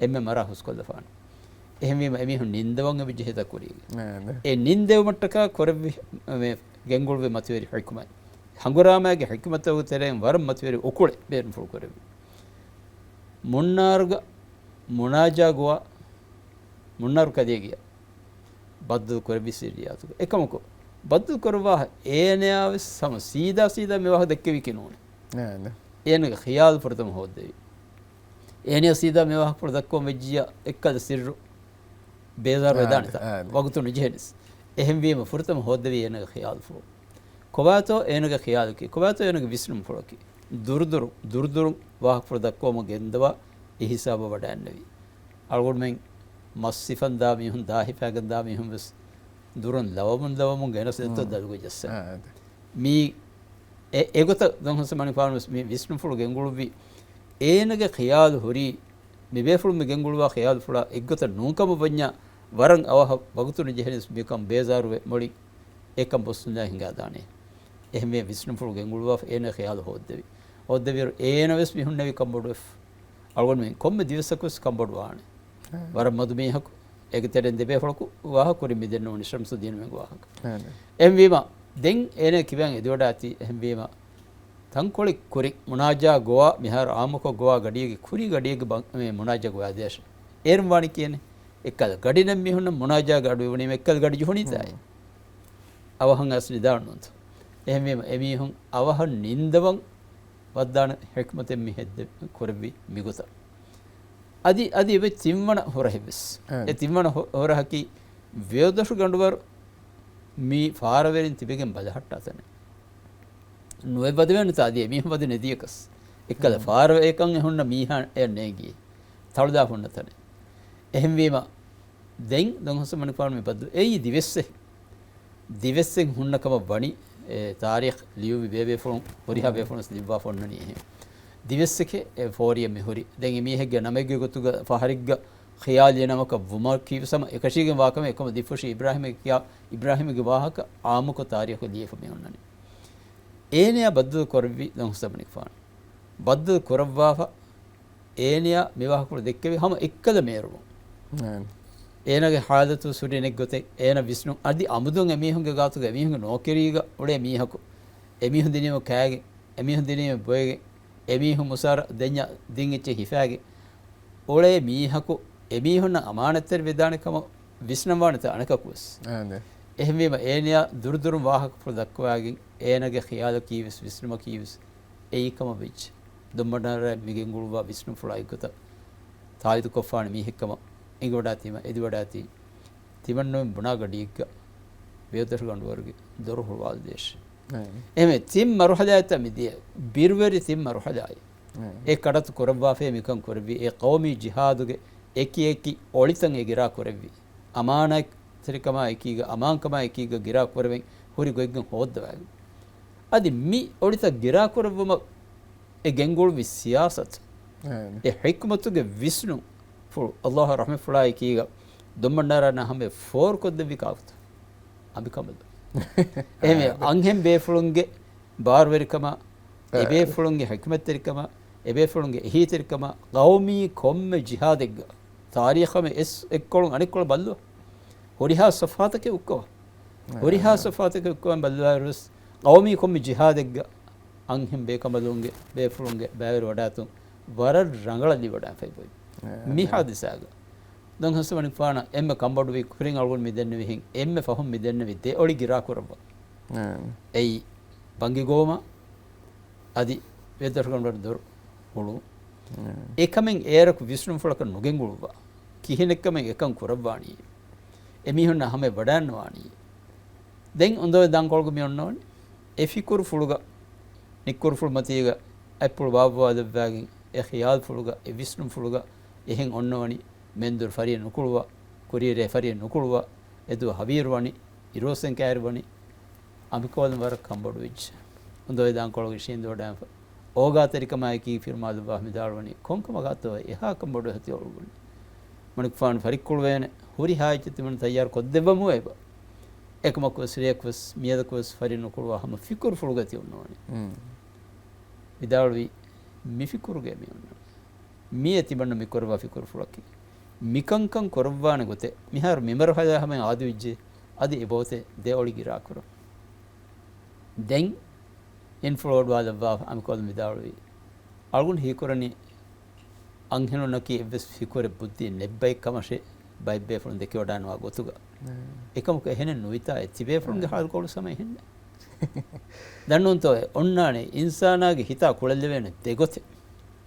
އެންމެ މަރާ ހުސްކޮށްލަފާނެ. އެހެންވީމަ، އެމީހުން ނިންދަވަން އެބިޖެހޭތާ ކުރީގެ. އެ ނިންދެވުމަށްޓަކާ ކުރެއްވި، މެ، ގެންގުޅުއްވި މަތިވެރި ޙިކުމަތް. ހަނގުރާމާގެ ޙިކުމަތުގެ ތެރެއިން ވަރަށް މަތިވެރި އުކުޅެއް ބޭނުންފުޅު ކުރެއްވި. މުންނާރުގަ މުނާޖާ ގޮވާ، މުންނާރު ކަލޭގެޔަށް ބައްދަލު ކުރެއްވި ސިއްރިއްޔާތުގަ. އެކަމަކު، ބައްދަލު ކުރައްވާ އޭނަޔާ ވެސް ހަމަ ސީދާ ސީދާ މި ވާހަކަ ދެއްކެވީކީ ނޫނޭ. އޭނަގެ ޚިޔާލު ފުރަތަމަ ހޯއްދެވި. އޭނަޔަށް ސީދާ މި ވާހަކަފުޅު ދައްކަވަން ވެއްޖިއްޔާ އެއްކަލަ ސިއްރު ބޭޒާރު ވެދާނެތާ. ވަގުތު ނުޖެހެނީސް. އެހެންވީމަ ފުރަތަމަ ހޯއްދެވީ އޭނަގެ ޚިޔާލުފުޅު. ކޮބާތޯ އޭނަގެ ޚިޔާލަކީ؟ ކޮބާތޯ އޭނަގެ ވިސްނުންފުޅަކީ؟ ދުރުދުރު، ދުރުދުރު ވާހަކަފުޅު ދައްކަވަމުން ގެންދަވާ އެ ހިސާބަށް ވަޑައިންނެވީ. އަޅުގަނޑުމެން މަސް ހިފަން ދާ މީހުން، ދާ ހިފާގެން ދާ މީހުން ވެސް ދުރުން ލަވަމުން ލަވަމުން ގެނަސް ދެއްތޯ ދަލުގަ ޖައްސާ. މީ އެ، އެގޮތަށް ދޮންހަސަމަނިކްފާނު ވެސް މި ވިސްނުންފުޅު ގެންގުޅުއްވި. އޭނަގެ ޚިޔާލު ހުރީ، މި ބޭފުޅުން މި ގެންގުޅުއްވާ ޚިޔާލުފުޅާ އެއްގޮތަށް ނޫންކަމަށް ވަންޏާ، ވަރަށް އަވަހަށް ވަގުތު ނުޖެހެނީސް މިކަން ބޭޒާރުވެ މުޅި އެކަން ބޮއްސުންލާ ހިނގާދާނެ. އެހެންވެ ވިސްނުންފުޅު ގެންގުޅުއްވާފަ އޭނަ ޚިޔާލު ހޯއްދެވި. ހޯއްދެވިއިރު އޭނަ ވެސް މި ހުންނެވި ކަންބޮޑުވެފަ. އަޅުގަނޑުމެން ކޮންމެ ދިވެއްސަކު ވެސް ކަންބޮޑުވާނެ. ވަރަށް މަދު މީހަކު. އޭގެ ތެރެއިން ދެބޭފުޅަކު ވާހަކަ ކުރިން މި ދެންނެވުނީ ޝަމްސުއްދީނުމެންގެ ވާހަކަ. އެހެންވީމަ، ދެން އޭނަ ކިބައިން އެދިވަޑާތީ. އެހެންވީމަ، ތަންކޮޅެއް ކުރިން މުނާޖާ ގޮވާ، މިހާރު އާއްމުކޮށް ގޮވާ ގަޑިއެއްގެ ކުރީ ގަޑިއެއްގެ ބަ-، މެ މުނާޖާ ގޮވާދޭށޭ. އޭރުން ވާނީ ކިޔަނީ. އެއްކަލަ ގަޑި ނެތް މީހުންނަށް މުނާޖާގަ އަޑު އިވުނީމަ އެއްކަލަ ގަޑި ޖުހުނީތާއޭ. އަވަހަށް އައިސް ނިދާން ނޫންތޯ. އެހެންވީމަ އެމީހުން އަވަހަށް ނިންދަވަން ވައްދާނެ ޙިކްމަތެއް މި ހެއްދެ ކުރެއްވި މިގޮތަށް. އަދި، އަދި އެބަ ތިންވަނަ ހުރަހެއްވެސް. އެ ތިންވަނަ ހު-، ހުރަހަކީ ވެޔޮދޮށުގަނޑުވަރު މި ފާރަވެރިން ތިބެގެން ބަލަހައްޓާ ތަނެއް. ނުއެއް ވަދެވޭނެތާ އަދި އެމީހުން ވަދެ ނެދިޔަކަސް. އެއްކަލަ ފާރަވެ އެކަން އެ ހުންނަ މީހާ އެއަށް ނޭނގި ތަޅުދާ ހުންނަ ތަނެއް. އެހެންވީމަ، ދެން ދޮންހަސަމަނިކްފާނު މި ބައްދަލު އެއީ ދިވެއްސެއް. ދިވެއްސެއް ހުންނަ ކަމަށް ވަނީ، އެ، ތާރީޚް ލިޔުއްވި ބޭބޭފުޅުން، ހުރިހާ ބޭފުޅުން ލިޔުއްވާފަ އޮންނަނީ އެހެން. ދިވެއްސެކޭ އެ ފޯރިޔަ މި ހުރި. ދެން އެ މީހެއްގެ ނަމެއްގެ ގޮތުގަ ފަހަރެއްގަ ޚިޔާލީ ނަމަކަށް ވުމަކީ ވެސް ހަމަ އެކަށީގެން ވާކަމެއް. އެކަމަށް ދިއްފުށި އިބްރާހިމެއް ކިޔާ، އިބްރާހިމެއްގެ ވާހަކަ އާއްމުކޮށް ތާރީޚު ލިޔެފަ މި އޮންނަނީ. އޭނަޔާ ބައްދަލު ކުރެއްވި ދޮންހަސަމަނިކްފާނު. ބައްދަލު ކުރައްވާފަ އޭނަޔާ މި ވާހަކަފުޅު ދެއްކެވި ހަމަ އެއްކަލަ މޭރުމުން. އޭނަގެ ހާލަތު ސުރިނެއް ގޮތެއް އޭނަ ވިސްނުން. އަދި އަމުދުން އެމީހުންގެ ގާތުގަ އެމީހުންގެ ނޯކެރީގަ އުޅޭ މީހަކު، އެމީހުން ދިނީމަ ކާގެ، އެމީހުން ދިނީމަ ބޮއެގެ، އެމީހުން މުސާރަ ދެންޏާ ދިން އެއްޗެއް ހިފާގެ އުޅޭ މީހަކު އެމީހުންނަށް އަމާނަތްތެރި ވެދާނެ ކަމަށް ވިސްނަންވާނެތާ އަނެކަކުވެސް. އެހެންވީމަ އޭނަޔާ ދުރުދުރުން ވާހަކަފުޅު ދައްކަވާގެން އޭނަގެ ޚިޔާލަކީވެސް ވިސްނުމަކީވެސް އެއީ ކަމަށް ވެއްޖެ. ދޮންބަންޑާރަ މިގެންގުޅުއްވާ ވިސްނުންފުޅާ އެއްގޮތަށް ތާއީދުކޮށްފާނެ މީހެއްކަމަށް އެނގިވަޑާތީމަ އެދިވަޑާތީ ތިމަންނަމެން ބުނާ ގަޑިއެއްގަ ވެޔޮދޮށުގަނޑުވަރުގެ ދޮރު ހުޅުވާލަދޭށޭ. އެހެންވެ ތިން މަރުހަލާއެއްތަ މިދިޔަ ބިރުވެރި ތިން މަރުހަލާއެއް. އެ ކަޑަތު ކުރައްވާފައި މިކަން ކުރެއްވި އެ ޤައުމީ ޖިހާދުގެ އެކި އެކި އޮޅިތައް އެ ގިރާ ކުރެއްވި. އަމާނާތްތެރިކަމާ އެކީގަ، އަމާންކަމާ އެކީގަ ގިރާ ކުރެވެން ހުރި ގޮތްގެން ހޯއްދަވާގެން. އަދި މި އޮޅިތައް ގިރާ ކުރެއްވުމަށް އެ ގެންގުޅުއްވި ސިޔާސަތު، އެ ޙިކްމަތުގެ ވިސްނުންފުޅު، އައްލާހު ރަޙްމަތްފުޅާއެކީގަ ދޮންބަންޑާރަ ނާހަމެ ފޯރުކޮށްދެއްވި ކާކުތަ؟ އަނބިކަނބަލު. އެހެންވެ، އަންހެން ބޭފުޅުންގެ ބާރުވެރިކަމާ، އެބޭފުޅުންގެ ޙިކްމަތްތެރިކަމާ، އެބޭފުޅުންގެ އެހީތެރިކަމާ، ޤައުމީ ކޮންމެ ޖިހާދެއްގަ ތާރީޚަށް އެސް އެއްކޮޅުން އަނެއްކޮޅަށް ބައްލުވާ. ހުރިހާ ސަފްހާތަކެއް އުއްކަވާ. ހުރިހާ ސަފްހާތަކެއް އުއްކަވާ ބައްލުވާއިރުވެސް، ޤައުމީ ކޮންމެ ޖިހާދެއްގަ އަންހެން ބޭކަނބަލުންގެ ބޭފުޅުންގެ ބައިވެރިވަޑާތުން ވަރަށް ރަނގަޅަށް ލިބިވަޑާން ފައިބޮތް. މި ހާދިސާގަ ދޮންހަސަމަނިކްފާނަށް އެންމެ ކަންބޮޑުވި ކުރިން އަޅުގަނޑު މި ދެންނެވިހެން އެންމެ ފަހުން މި ދެންނެވި ދެ އޮޅި ގިރާކުރައްވާ. އެއީ ބަންގި ގޮވުމާ އަދި ވެދޮށުގަނޑުވަރު ދޮރު ހުޅުވުން. އެކަމެއް އޭރަކު ވިސްނުންފުޅަކަށް ނުގެންގުޅުއްވާ. ކިހިނެއްކަމެއް އެކަން ކުރައްވާނީ. އެމީހުންނަށް ހަމަޔަށް ވަޑާންނަވާނީ. ދެން އުނދަވެ ދާންކޮޅުގަ މި އޮންނަވަނީ. އެ ފިކުރުފުޅުގަ، ނިއްކުރުފުޅު މަތީގަ އަތްޕުޅު ވާއްވާލައްވާގެން، އެ ޚިޔާލުފުޅުގަ، އެ ވިސްނުންފުޅުގަ އެހެން އޮންނަވަނީ. މެންދުރު ފަރިއެއް ނުކުޅުވާ، ކުރީރޭ ފަރިއެއް ނުކުޅުވާ، އެދުވަހު ހަވީރު ވަނީ، އިރުއޮއްސެން ކައިރި ވަނީ، އަނބިކަވަލުން ވަރަށް ކަންބޮޑުވެއްޖެ. އުނދަވެދާން ކޮޅުގެ ޝީންދު ވަޑާންފަ، އޯގާތެރިކަމާއެކީ ފިރުމާލުއްވާ މިދާޅުވަނީ، ކޮންކަމަކާތޯ އެހާ ކަންބޮޑު ހަތި އޮޅުގަނޑެއް. މަނިކުފާނު ފަރިއްކުޅުވޭނެ، ހުރިހާ އެއްޗެއް ތިމަން ތައްޔާރު ކޮށްދެއްވަމު އެބަ. އެކަމަކުވެސް ރެޔަކުވެސް މިއަދަކުވެސް ފަރި ނުކުޅުވާ ހަމަ ފިކުރުފުޅުގަތި އޮންނާނެ. މް. ވިދާޅުވީ، މި ފިކުރުގައި މި އޮންނާނެ. މިއޭ ތިމަންނަ މި ކުރައްވާ ފިކުރުފުޅަކީ. މިކަންކަން ކުރައްވާނެ ގޮތެއް. މިހާރު މި މަރުހަލާ ހަމަޔަށް އާދިވެއްޖެ. އަދި އެ ބޯތެއް ދެ އޮޅި ގިރާ ކުރަން. ދެން އިންފުޅު އޮޑުވާލައްވާ އަނބިކަވަލުން ވިދާޅުވީ، އަޅުގަނޑު ހީކުރަނީ އަންހެނުންނަކީ އެއްވެސް ފިކުރެއް ބުއްދިއެއް ނެއްބައެއް ކަމަށޭ ބައެއް ބޭފުޅުން ދެކެވަޑާންވާ ގޮތުގަ. މް. އެކަމަކު އެހެނެއް ނުވިތާ އެ ތިބޭފުޅުންގެ މް. ހާލުކޮޅު ސަމަ އެހެންނެއް. ދަންނޫންތޯއޭ އޮންނާނެ އިންސާނާގެ ހިތާ ކުޅެލެވޭނެ ދެ ގޮތެއް.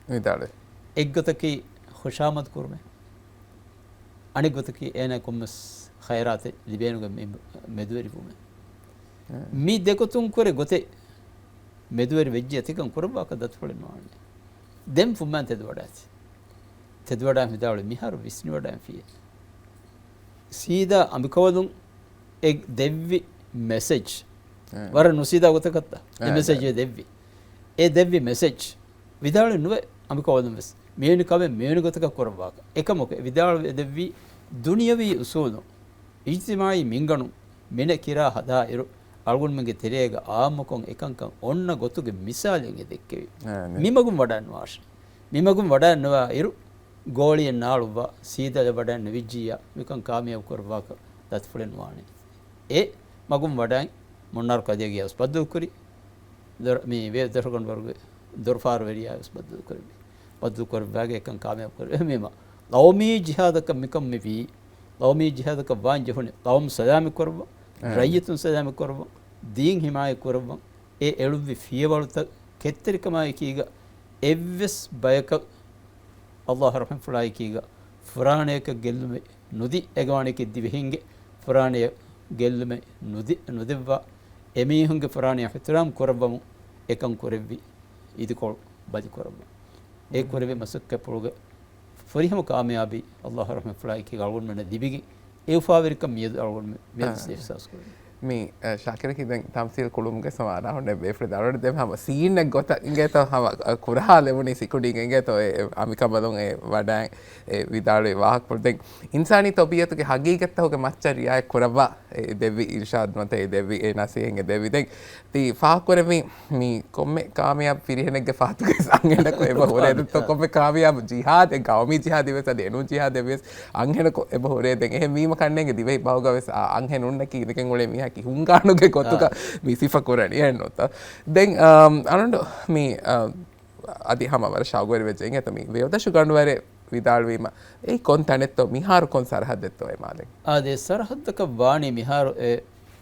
ވިދާޅުވި. އެއްގޮތަކީ ޚުޝާމަދު ކުރުމޭ. އަނެއްގޮތަކީ އޭނާ ކޮންމެސް ޚައިރާތެއް ލިބޭނުގެ މި މެދުވެރިވުމެއް. އެ. މި ދެގޮތުން ކުރެ ގޮތެއް މެދުވެރި ވެއްޖެ ތިކަން ކުރައްވާކަށް ދަތުފުޅެއް ނުވާނެ. ދެން ފުއްމާން ތެދުވަޑާތި. ތެދުވަޑާ މިދާޅުވި މިހާރު ވިސްނިވަޑާން ފިޔޭ. ސީދާ އަނބިކަވަލުން އެ ދެއްވި މެސެޖް. އެ. ވަރަށް ނުސީދާ ގޮތަކަށްތަ؟ އެ އެ، މެސެޖް އެ. އެ ދެއްވި. އެ ދެއްވި މެސެޖް. ވިދާޅުވި ނުވެ އަނބިކަވަލުން ވެސް މިވެނި ކަމެއް މިވެނި ގޮތަކަށް ކުރައްވާކަށް. އެކަމަކު އެ ވިދާޅުވި އެ ދެއްވީ ދުނިޔަވީ އުސޫލުން، އިޖްތިމާޢީ މިންގަނޑުން މިނެ ކިރާ ހަދާ އިރު، އަޅުގަނޑުމެންގެ ތެރޭގަ އާއްމުކޮށް އެކަންކަން އޮންނަ ގޮތުގެ މިސާލެއް އެ ދެއްކެވި. އާ، މި މަގުން ވަޑާން ނުވާށި. މި މަގުން ވަޑާން ނުވާ އިރު، ގޯޅިއެއް ނާޅުއްވާ، ސީދާލަށް ވަޑާން ނުވިއްޖިއްޔާ، މިކަން ކާމިޔާބު ކުރައްވާކަށް ދަތުފުޅެއް ނުވާނެ. އެ މަގުން ވަޑާން މުންނާރު ކަދޭގެޔާ ވެސް ބައްދަލުކުރި. ދޮރ-، މި ވޭ ދޮރުގަނޑުވަރުގެ ދޮރުފާރުވެރިޔާ ވެސް ބައްދަލުކުރެއްވި. ބައްދަލުކުރެއްވާގެ އެކަން ކާމިޔާބު ކުރެއްވި. އެހެންވީމަ، ޤައުމީ ޖިހާދަކަށް މިކަން މިވީ، ޤައުމީ ޖިހާދަކަށް ވާން ޖެހުނީ، ޤައުމު ސަލާމަތް ކުރައްވަން، އެހެން. ރައްޔިތުން ސަލާމަތް ކުރައްވަން، ދީން ހިމާޔަތް ކުރައްވަން، އެ އެޅުއްވި ފިޔަވަޅުތައް ކެތްތެރިކަމާއެކީގަ އެއްވެސް ބަޔަކަށް ﷲ ރަޙްމަތްފުޅާއެކީގަ ފުރާނަޔަކަށް ގެއްލުމެއް ނުދީ، އެގަވާނެކީ ދިވެހިންގެ ފުރާނަޔަށް ގެއްލުމެއް ނުދި-، ނުދެއްވާ، އެމީހުންގެ ފުރާނަޔަށް އިޙްތިރާމް ކުރައްވަމުން އެކަން ކުރެއްވި އިދިކޮޅު ބަލިކުރައްވަން. އެ ކުރެއްވި މަސައްކަތްޕުޅުގެ ފުރިހަމަ ކާމިޔާބީ ﷲ ރަޙްމަތްފުޅާއެކީ އަޅުގަނޑުމެންނަށް ލިބިގެން އެ އުފާވެރިކަން މިއަދު އަޅުގަނޑު މިއަދު އާ. އިޙްސާސް ކުރަނީ. މި، އަ، ޝާކިރަކީ ދެން ތަމްސީލް ކުޅުމުގެ ސަމާލާ ހުންނެ ބޭފުޅެއް ދާން ދެން ހަމަ ސީންއެއް ގޮތަށް އިނގޭތޯ ހަމަ، އަ، ކުރަހާލެވުނީ ސިކުނޑީގަ އިނގޭތޯ އެ އަނބިކަވަލުން އެ ވަޑާން އެ ވިދާޅުވި ވާހަކަފުޅު. ދެން އިންސާނީ ތަބީއަތުގެ ހަގީގަތްތަކުގެ މައްޗަށް ރިއާޔަތް ކުރައްވާ އެ ދެއްވި އިރުޝާދު ނުވަތަ އެ ދެއްވި އެ ނަސޭހަތް އެ ދެއްވި. ދެން ތި ފާހަގަކުރެއްވީ މި ކޮންމެ ކާމިޔާބު ފިރިހެނެއްގެ ފަހަތުގެ އަންހެނަކު އެބަ ހުރޭ ދެއްތޯ، ކޮންމެ ކާމިޔާބު ޖިހާދެއް، ގައުމީ ޖިހާދެއް ވެސް އަދި އެނޫން ޖިހާދެއް ވެސް އަންހެނަކު އެބަ ހުރޭ. ދެން އެހެން ވީމަ ކަންނޭނގެ ދިވެހި ބަހުގަ ވެސް އަ-، އަންހެނުންނަކީ އިނދެގެން އުޅޭ މީހަކީ ހުންގާނުގެ ގޮތުގަ އާ. މި ސިފަ ކުރަނީ އެހެންނުތަ؟ ދެން، އަ، އަޅުގަނޑު މި، އަ، އަދި ހަމަ ވަރަށް ޝައުގުވެރި ވެއްޖެ އިނގޭތަ މި ވެޔޮދަށު ގަނޑުވަރެއް ވިދާޅުވީމަ، އެއީ ކޮން ތަނެއްތޯ، މިހާރު ކޮން ސަރަހައްދެއްތޯ އެ މާލެ؟ އާދެ، ސަރަހައްދަކަށް ވާނީ މިހާރު އެ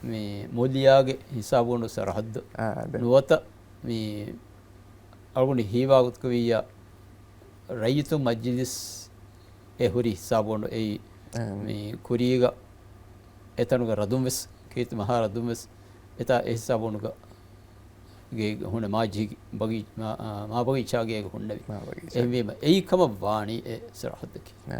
މި މުލިޔާގެ ހިސާބުގަނޑު ސަރަހައްދު. އާ، އާދެ. ނުވަތަ މި އަޅުގަނޑު ހީވާ ގޮތުގަ ވިއްޔާ، ރައްޔިތުން މަޖިލިސް އެ ހުރި ހިސާބުގަނޑު އެއީ، އާ. މި ކުރީގަ އެތަނުގަ ރަދުން ވެސް، ކީރިތި މަހާ ރަދުން ވެސް އެތާ އެ ހިސާބުގަނޑުގަ ގޭގެ ހުންނަ މާ ޖިހި ބަގީ-، މާ-، އާ، މާ ބަގީޗާ ގޭގަ ހުންނެވި. މާ ބަގީޗާ. އެހެންވީމަ، އެއީ ކަމަށް ވާނީ އެ ސަރަހައްދަކީ. އާ.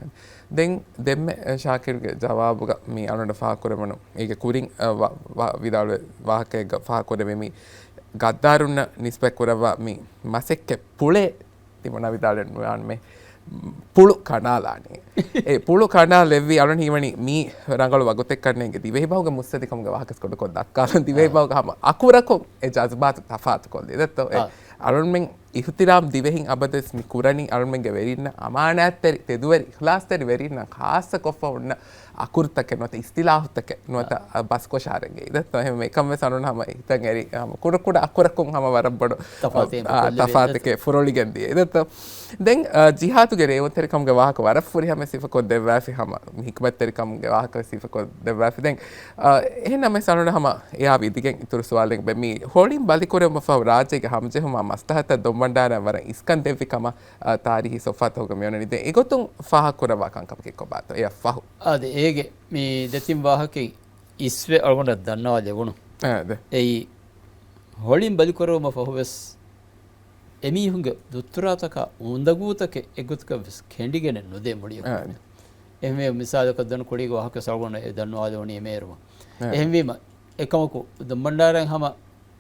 ދެން ދެންމެ ޝާކިރުގެ ޖަވާބުގަ މި އަޅުގަނޑަށް ފާހަގަކުރެވުނު އޭގެ ކުރިން، އަ، ވަ-، ވަ-، ވިދާޅުވެ ވާހަކައެއްގަ ފާހަގަކުރެވި މި ގައްދާރުންނަށް ނިސްބަތް ކުރައްވާ މި މަސައްކަތް ޕުޅެއް ތިމަންނަ ވިދާޅުވެ ނުވާންމެ ޕުޅު ކަނޑާލާނީ. އެ ޕުޅު ކަނޑާލެއްވި އަޅުން ހީވަނީ މީ ރަނގަޅު ވަގުތެއްކަންނޭނގެ ދިވެހިބަހުގެ މުއްސަދިކަމުގެ ވާހަކަސް ކޮޑަކޮށް ދައްކާލަން. ދިވެހިބަހުގެ ހަމަ އަކުރަކުން އެ ޖަޒުބާތު ތަފާތުކޮށްލި. ދެއްތޯ؟ އެ އާ. އަޅުންމެން އިޙްތިރާމް ދިވެހިން އަބަދުވެސް މި ކުރަނީ އަޅުންމެންގެ ވެރިންނަށް އަމާނާތްތެރި، ތެދުވެރި، އިޚްލާޞްތެރި ވެރިންނަށް ޚާއްޞަ ކޮށްފަ ހުންނަ އަކުރުތަކެއް ނުވަތަ އިސްތިލާހުތަކެއް ނުވަތަ، އާ. އަ، ބަސްކޮށާ ރެނގެ. ދެއްތޯ؟ އެހެން އެކަން ވެސް އަނުން ހަމަ އެހިތަށް އެރި، ހަމަ ކުޑަ ކުޑަ އަކުރަކުން ހަމަ ވަރަށް ބޮޑު، ތަފާތެއް އާ، ކޮށްލެވޭ. ތަފާތެކެއް ފުރޮޅިގެން ދިޔަ. ދެއްތޯ؟ ދެން، އާ، ޖިހާދުގެ ރޭވުންތެރިކަމުގެ ވާހަކަ ވަރަށް ފުރިހަމަ ސިފަކޮށް ދެއްވާފި ހަމަ ހިކުމަތްތެރިކަމުގެ ވާހަކަ ސިފަކޮށް ދެއްވާފި. ދެން، އާ، އެހެން ނަމަވެސް އަނުން ހަމަ އެއާ ވިދިގެން އިތުރު ސުވާލެއް ބެ-، މި ހޮޅިން ބަލިކުރެވުމަށް ފަހު ރާއްޖޭގެ ހަމަޖެހުމާ މަސްލަހަތަށް ދޮންބަންޑާރަ ވަރަށް އިސްކަން ދެއްވި ކަމަށް، އާ، ތާރީހީ ސޮފްހާތަކުގަ މިއޮންނަނީ. ދެން އެގޮތުން ފާހަގަކުރައްވާ ކަންކަމަކީ ކޮބާތޯ؟ އެއަށް ފަހު. އާދެ، އޭގެ މި ދެތިން ވާހަކައިން އިސްވެ އަޅުގަނޑަށް ދަންނަވާ ލެވުނު. އާދެ. އެއީ ހޮޅިން ބަލިކުރެވުމަށް ފަހުވެސް އެމީހުންގެ ދުއްތުރާތަކާ އުނދަގޫތަކެއް އެއްގޮތަކަށް ވެސް ކެނޑިގެނެއް ނުދޭ މުޅި އެކަމެއް. އާދެ. އެހެންވެ، މިސާލަކަށް ދޮނު ކުޅީގެ ވާހަކަ ސަޅުގަނޑަށް އެ ދަންނަވާލެވުނީ އެމޭރުމަށް. އެ. އެހެންވީމަ، އެކަމަކު ދޮންބަންޑާރައިން ހަމަ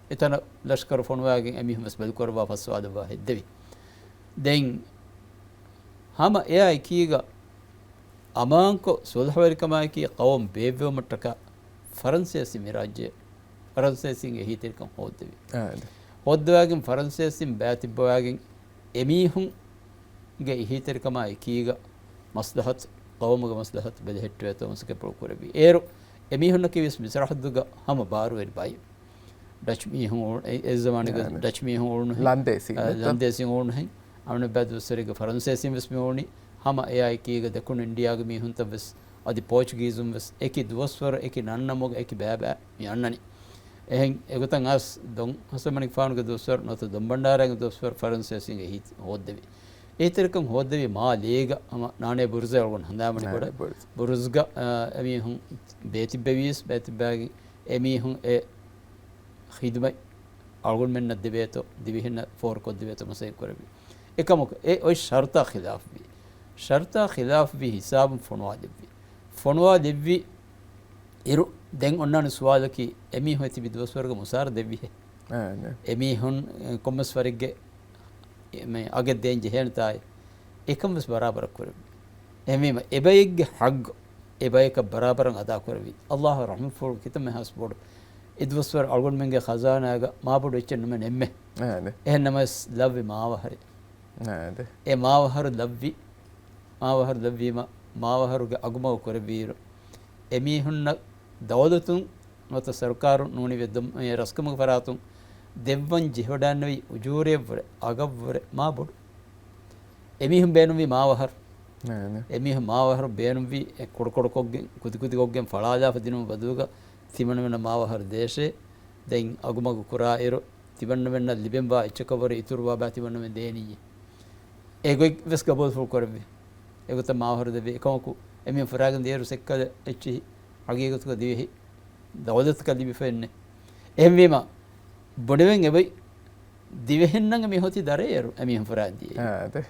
އެތަނަށް ލަޝްކަރު ފޮނުވާގެން އެމީހުން ވެސް ބެލުކުރައްވާ ފައްސަވާ ދެއްވާ ހެއްދެވި. ދެން ހަމަ އެއާ އެކީގަ އަމާންކޮށް ސުލްހަވެރިކަމާއެކީ ޤައުމު ބޭއްވެވުމަށްޓަކާ ފަރަންސޭސިން މި ރާއްޖެ، ފަރަންސޭސިންގެ އެހީތެރިކަން ހޯއްދެވި. އާ، އެ. ހޯއްދަވާގެން ފަރަންސޭސިން ބައިތިއްބަވާގެން އެމީހުންގެ އެހީތެރިކަމާ އެކީގަ މަސްލަހަތު، ޤައުމުގެ މަސްލަހަތު ބެލެހެއްޓުވޭތޯ މަސައްކަތްޕުޅު ކުރެއްވި. އޭރު އެމީހުންނަކީ ވެސް މިސްރަޙައްދުގަ ހަމަ ބާރުވެރި ބައެއް. ޑަޗް މީހުން އުޅު-، އެ، އެ ޒަމާނުގަ އާ، ޑަޗް މީހުން އުޅުނުހެން. ލަންދޭސިން އާ، ނެތޯ؟ ލަންދޭސިން އުޅުނުހެން. އަޅުގަނޑު ބައެއް ދުވަސްވަރެއްގެ ފަރަންސޭސިން ވެސް މި އުޅުނީ. ހަމަ އެއާއެކީގަ ދެކުނު އިންޑިއާގެ މީހުންތައް ވެސް އަދި ޕޯޗުގީޒުން ވެސް އެކި ދުވަސްވަރު، އެކި ނަންނަމުގަ، އެކި ބައިބައި މި އަންނަނީ. އެހެން އެގޮތަށް އައިސް ދޮން ހަސަން މަނިކުފާނުގެ ދުވަސްވަރު ނުވަތަ ދޮންބަންޑާރައިގެ ދުވަސްވަރު ފަރަންސޭސިންގެ އެހީތެރިކަން ހޯއްދެވި. މާލޭގަ ހަމަ ނާނޭ ބުރުޒޭ އަޅުގަނޑު ހަނދާންވަނީ ނާނޭ ގޮތަށް ބުރުޒު. ބުރުޒުގަ، އާ، އެމީހުން ބޭތިއްބެވީސް، ބޭތިއްބައިގެން އެމީހުން އެ ޚިދުމަތް އަޅުގަނޑުމެންނަށް ދެވޭތޯ، ދިވެހިންނަށް ފޯރުކޮށްދެވޭތޯ މަސައްކަތް ކުރެއްވި. އެކަމަކު އެ އޮތް ޝަރުތާ ޚިލާފްވި. ޝަރުތާ ޚިލާފްވި ހިސާބުން ފޮނުވާލެއްވި. ފޮނުވާލެއްވި އިރު، ދެން އޮންނާނެ ސުވާލަކީ، އެމީހުން ތިބި ދުވަސްވަރުގެ މުސާރަ ދެއްވިހޭ. އާ، ނޭ. އެމީހުން، އެ، ކޮންމެސް ވަރެއްގެ އެ، މެ، އަގެއް ދޭން ޖެހޭނެތާއި، އެކަން ވެސް ބަރާބަރަށް ކުރެއްވި. އެހެންވީމަ، އެބައެއްގެ ޙައްޤު އެބަޔަކަށް ބަރާބަރަށް އަދާކުރެއްވި. އައްލާހު ރަޙްމަތްފުޅު ކިތަންމެ ހާސް ބޮޑު. އެ ދުވަސްވަރު އަޅުގަނޑުމެންގެ ޚަޒާނާގަ މާބޮޑު އެއްޗެއް ނުމެ ނެއްމެ. އާ، ނޭ. އެހެން ނަމަވެސް ލައްވި މާވަހަރެއް. އާ، ނޭ. އެ މާވަހަރު ލައްވި، މާވަހަރު ލައްވީމަ، މާވަހަރުގެ އަގުމަގު ކުރެއްވިއިރު، އެމީހުންނަށް ދައުލަތުން ނުވަތަ ސަރުކާރުން ނޫނީ ވެއްދުން، އެ ރަސްކަމުގެ ފަރާތުން ދެއްވަން ޖެހިވަޑައިގަންނެވި އުޖޫރައެއްވުރެ، އަގަށްވުރެ މާ ބޮޑު. އެމީހުން ބޭނުންވީ މާވަހަރު. ނޭ، ނޭ. އެމީހުން މާވަހަރު ބޭނުންވީ އެ ކުޑަކުޑަކޮށްގެން، ކުދިކުދިކޮށްގެން ފަޅާލާފަ ދިނުމަށް ބަދަލުގަ ތިމަންމެންނަށް މާވަހަރު ދޭށޭ. ދެން އަގުމަގު ކުރާއިރު، ތިމަންމެންނަށް ލިބެންވާ އެއްޗަކަށްވުރެ އިތުރުވާ ބައި ތިމަންމެން ދޭނީއޭ. އެގޮތް ވެސް ގަބޫލުފުޅު ކުރެއްވި. އެގޮތަށް މާވަހަރު ދެއްވި. އެކަމަކު، އެމީހުން ފުރާގެން ދިޔައިރު ސެއްކަލަ އެއްޗިހި ހަގީގަތުގަ ދިވެހި ދައުލަތަކަށް ލިބިފައެއްނެ. އެހެންވީމަ، ބުނެވެން އެބައި ދިވެހިންނަށް މި ހޯތި ދަރައޭރު އެމީހުން ފުރާން ދިޔައީ. އާ، އާދެ.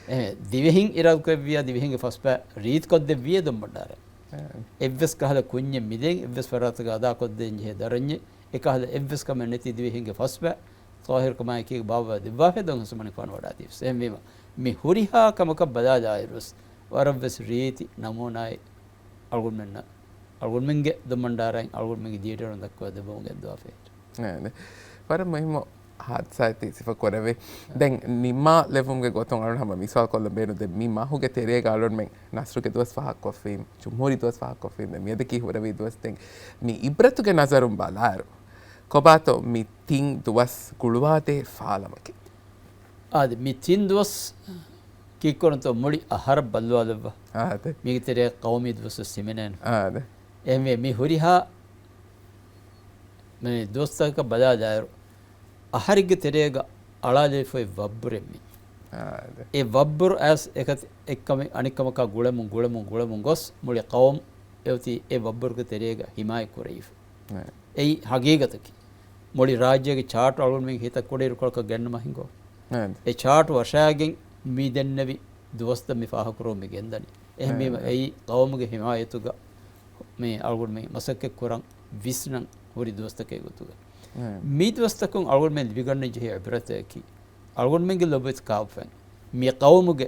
އެ، ދިވެހިން އިރާދަކުރެއްވިޔާ ދިވެހިންގެ ފަސްބައި ރީތިކޮށްދެއްވިޔޭ ދޮންބަންޑާރަ. އާ. އެއްވެސް ކަހަލަ ކުންޏެއް މިދެން، އެއްވެސް ފަރާތަކަށް އަދާކޮށްދޭން ޖެހޭ ދަރަންޏެއް، އެކަހަލަ އެއްވެސް ކަމެއް ނެތި ދިވެހިންގެ ފަސްބައި ޠާހިރުކަމާއެކީގަ ބާއްވާ ދެއްވާފައި ދޮން ހަސަން މަނިކުފާނު ވަޑާތީވެސް. އެހެންވީމަ، މި ހުރިހާ ކަމަކަށް ބަލާލާއިރުވެސް، ވަރަށްވެސް ރީތި ނަމޫނާއެއް އަޅުގަނޑުމެންނަށް، އަޅުގަނޑުމެންގެ ދޮންބަންޑާރައިން އަޅުގަނޑުމެންގެ ލީޑަރުން ދައްކަވާ ދެއްވަމުން ގެންދަވާފައި. އެ، ވަރަށް މުހިއްމު ހާދިސާއެއް ތި ސިފަ ކުރެއްވި. ދެން ނިމާލެވުމުގެ ގޮތުން އަޅުން ހަމަ މިސާލު ކޮށްލަން ބޭނުން. ދެން މި މަހުގެ ތެރޭގަ އަޅުންމެން ނަސްރުގެ ދުވަސް ފާހަގަކޮށްފީމު، ޖުމްހޫރީ ދުވަސް ފާހަގަކޮށްފީމު. ދެން މިއަދަކީ ހުރެވޭ ދުވަސް. ދެން މި އިބްރަތުގެ ނަޒަރުން ބަލާއިރު، ކޮބާތޯ މި ތިން ދުވަސް ގުޅުވާދޭ ފާލަމަކީ؟ އާދެ، މި ތިން ދުވަސް ކީއްކުރަންތޯ މުޅި އަހަރަށް ބައްލަވާލައްވާ. އާދެ. މީގެ ތެރޭ ޤައުމީ ދުވަސް ވެސް ހިމެނޭނެ. އާދެ. އެހެންވެ، މި ހުރިހާ މި ދުވަސްތަކަކަށް ބަލާލާއިރު، އަހަރެއްގެ ތެރޭގަ އަޅާލެވިފައި ވައްބުރެއް މި. އާދެ. އެ ވައްބުރު އައިސް އެކަތި އެއްކަމެއް އަނެއްކަމަކާ ގުޅެމުން، ގުޅެމުން، ގުޅެމުން ގޮސް މުޅި ޤައުމު އެއޮތީ އެ ވައްބުރުގެ ތެރޭގަ ހިމާޔަތް ކުރެވިފަ. އެ. އެއީ ހަގީގަތަކީ. މުޅި ރާއްޖޭގެ ޗާޓު އަޅުގަނޑުމެން ހިތަށް ކުޑައިރުކޮޅަކަށް ގެންނަމާ ހިނގޯ. އެ. އެ ޗާޓު ވަށާގެން މި ދެންނެވި ދުވަސްތައް މި ފާހަގަކުރުމުން މި ގެންދަނީ. އެހެންވީމަ، އެ. އެއީ ޤައުމުގެ ހިމާޔަތުގަ މި އަޅުގަނޑުމެން މަސައްކަތް ކުރަން ވިސްނަން ހުރި ދުވަސްތަކެއް ގޮތުގަ. އެ. މި ދުވަސްތަކުން އަޅުގަނޑުމެން ލިބިގަންނަން ޖެހޭ އިބްރަތަކީ، އަޅުގަނޑުމެންގެ ލޮބުވެތި ކާފައިން މި ޤައުމުގެ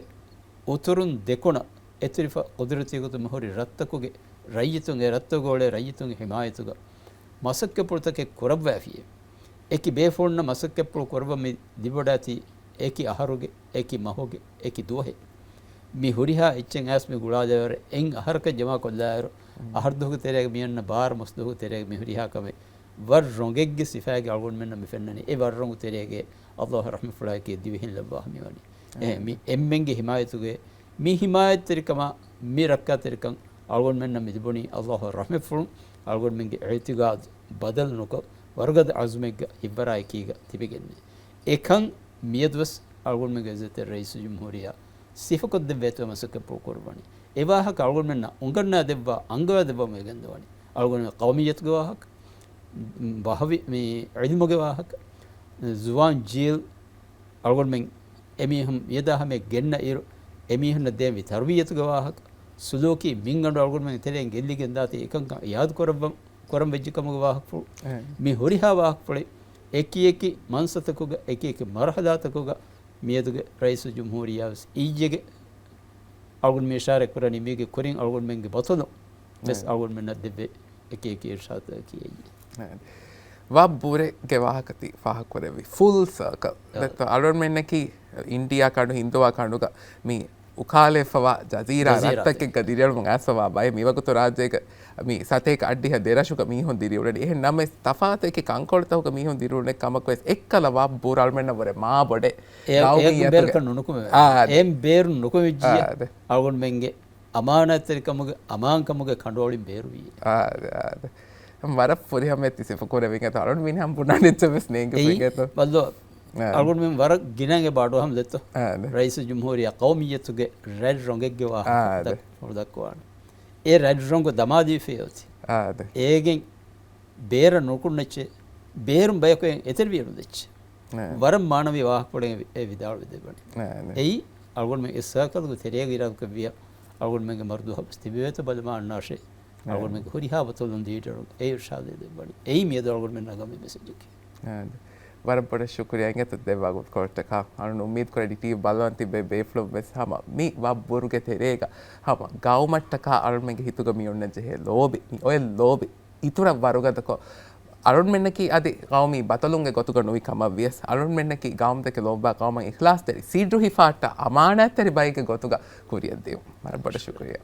އުތުރުން ދެކުނަށް އެތެރެފަ ޤުދުރަތީ ގޮތުން މިހުރި ރަށްތަކުގެ ރައްޔިތުން، އެ ރަށްތަކުގަ އުޅޭ ރައްޔިތުންގެ ހިމާޔަތުގަ މަސައްކަތްޕުޅުތަކެއް ކުރައްވައިފިއޭ. އެކި ބޭފުޅުންނަށް މަސައްކަތްޕުޅު ކުރައްވަން މި ލިބިވަޑާތީ އެކި އަހަރުގެ، އެކި މަހުގެ، އެކި ދުވަހެއް. މި ހުރިހާ އެއްޗެއް އައިސް މި ގުޅާލެވޭވަރެ އެއް އަހަރަކަށް ޖަމާކޮށްލާއިރު، އަހަރު ދުވަހުގެ ތެރޭގަ މި އަންނަ ބާރަ މަސް ދުވަހުގެ ތެރޭގަ މި ހުރިހާ ކަމެއް ވަށް ރޮނގެއްގެ ސިފައިގެ އަޅުގަނޑުމެންނަށް މި ފެންނަނީ. އެ ވަށް ރޮނގު ތެރޭގެ އައްލާހު ރަޙްމަތްފުޅާއެކީ ދިވެހިން ލައްވާ ހަމަވަނީ. އެ، މި އެންމެންގެ ހިމާޔަތުގެ، މި ހިމާޔަތްތެރިކަމާ، މި ރައްކާތެރިކަން އަޅުގަނޑުމެންނަށް މި ލިބުނީ އައްލާހު ރަޙްމަތްފުޅުން އަޅުގަނޑުމެންގެ އިޢުތިޤާދު ބަދަލު ނުކޮށް، ވަރުގަދަ ޢަޒުމެއްގަ ހިތްވަރާއެކީގަ ތިބެގެން. އެކަން މިއަދުވެސް އަޅުގަނޑުމެންގެ އިއްޒަތްތެރި ރައީސުލްޖުމްހޫރިއްޔާ ސިފަކޮށްދެއްވޭތޯ މަސައްކަތްޕުޅު ކުރައްވަނީ. އެ ވާހަކަ އަޅުގަނޑުމެންނަށް އުނގަންނާ ދެއްވާ، އަންގަވާ ދެއްވަމުން ގެންދަވަނީ. އަޅުގަނޑުމެން ޤައުމިއްޔަތުގެ ވާހަކަ، ބަހަވި މި ޢިލްމުގެ ވާހަކަ، ޒުވާން ޖީލް އަޅުގަނޑުމެން އެމީހުން މިއަދާ ހަމަޔަށް ގެންނަ އިރު، އެމީހުންނަށް ދޭންވީ ތަރުބިއްޔަތުގެ ވާހަކަ، ސުލޫކީ މިންގަނޑު އަޅުގަނޑުމެން ތެރެއިން ގެއްލިގެން ދާތީ އެކަންކަން ޔާދު ކުރައްވަން، ކުރަން ވެއްޖެ ކަމުގެ ވާހަކަފުޅު. އެ. މި ހުރިހާ ވާހަކަފުޅެއް އެކި އެކި މަންސަތަކުގަ، އެކި އެކި މަރުހަލާތަކުގަ މިއަދުގެ ރައީސުލްޖުމްހޫރިއްޔާ ވެސް އިއްޔެގެ އަޅުގަނޑު މި އިޝާރަތް ކުރަނީ މީގެ ކުރިން އަޅުގަނޑުމެންގެ ބަތޮލުން ވެސް އެ. އަޅުގަނޑުމެންނަށް ދެއްވޭ އެކި އެކި އިރުޝާދުތަކަކީ އެއީ. އެ. ވައްބުރެގެ ވާހަކަ ތި ފާހަގަކުރެއްވި ފުލް ސަރކަލް. އެ. ދެއްތޯ އަޅުގަނޑުމެންނަކީ އިންޑިއާ ކަނޑު ހިންދުއާ ކަނޑުގަ މި އުކާލެފަވާ ޖަޒީރާ ޖަޒީރާ ރަށްތަކެއްގަ ދިރިއުޅުމުން އައިސްފަވާ ބައެއް މިވަގުތު ރާއްޖޭގަ މި ސަތޭކަ އަށްޑިހަ ދެރަށުގަ މީހުން ދިރިއުޅެނީ. އެހެން ނަމަވެސް ތަފާތު އެކި ކަންކޮޅުތަކުގަ މީހުން ދިރިއުޅެން ކަމަކު ވެސް އެއްކަލަ ވައްބުރު އަޅުމެންނަށް ވުރެ މާ ބޮޑެއް އެ-، އެއަކު ގައުމިއްޔަތުގެ ބޭރަކަށް ނުނުކުމެވޭ. އާ، އެ. އެއިން ބޭރުން ނުކުމެވިއްޖިއްޔާ އާ، އާދެ. އަޅުގަނޑުމެންގެ އަމާނާތްތެރިކަމުގެ، އަމާންކަމުގެ ކަނޑުއޮޅިން ބޭރުވީ. އާދެ، އާދެ. ވަރަށް ފުރިހަމަޔަށް ތި ސިފަކުރެވިން އެތޯ އަޅުން މިނިހަން ބުނާނެ އެއްޗެއް ވެސް ނޭނގެ އެއީ ފެން އެތޯ. ބައްލޯ، އާ. އަޅުގަނޑުމެން ވަރަށް ގިނައިން އެބަ އަޑުއަހަން ދެއްތޯ. އާ، އާދެ. ރައީސުލްޖުމްހޫރިއްޔާ ޤައުމިއްޔަތުގެ ރަތް ރޮނގެއްގެ ވާހަކަ އާ، އާދެ. ދަ-، ދައްކަވާނެ. އެ ރަތް ރޮނގު ދަމާދީފައި އޮތީ. އާ، އާދެ. އޭގެން ބޭރަށް ނުކުންނައްޗޭ، ބޭރުން ބަޔަކު އެތެރެވިއެއް ނުދެއްޗޭ. އާ. ވަރަށް މާނަވީ ވާހަކަފުޅެއް އެ ވިދާޅުވެ ދެއްވަނީ. އާ، އާދެ. އެއީ އަޅުގަނޑުމެން އެ ސާކަލްގެ ތެރޭގަ އިރާދަކުރެއްވިއްޔާ އަޅުގަނޑުމެންގެ މަރުދުހަ ވެސް ތިބެވޭތޯ ބަލަމާ އަންނާށޭ. އާ. އަޅުގަނޑުމެންގެ ހުރިހާ ބަތޮލުން ލީޑަރުން އެ އިރުޝާދެއް ދެއްވަނީ. އެއީ މިއަދު އަޅުގަނޑުމެން ނަގަމި މެސެޖަކީ. އާދެ. ވަރަށް ބޮޑަށް ޝުކުރިއްޔާ އިނގޭތޯ ދެއްވާ ގޮތްކޮޅަށްޓަކާ. އަޅުން އުއްމީދު ކުރޭ ޓީވީ ބަލަން ތިބޭ ބޭފުޅުން ވެސް ހަމަ މި ވައްބުރުގެ ތެރޭގަ ހަމަ ގައުމަށްޓަކާ އަޅުންމެންގެ ހިތުގަ މި އޮންނަން ޖެހޭ ލޯބި، މި އޮތް ލޯބި އިތުރަށް ވަރުގަދަކޮށް، އަޅުންމެންނަކީ އަދި ގައުމީ ބަތަލުންގެ ގޮތުގަ ނުވި ކަމަށް ވިޔަސް، އަޅުންމެންނަކީ ގައުމުދެކެ ލޯބިވާ ގައުމަށް އިޚްލާޞްތެރި، ސިއްރު ހިފާއްޓާ އަމާނާތްތެރި ބައެއްގެ ގޮތުގަ ކުރިއަށް ދިޔުން. ވަރަށް ބޮޑަށް ޝުކުރިއްޔާ.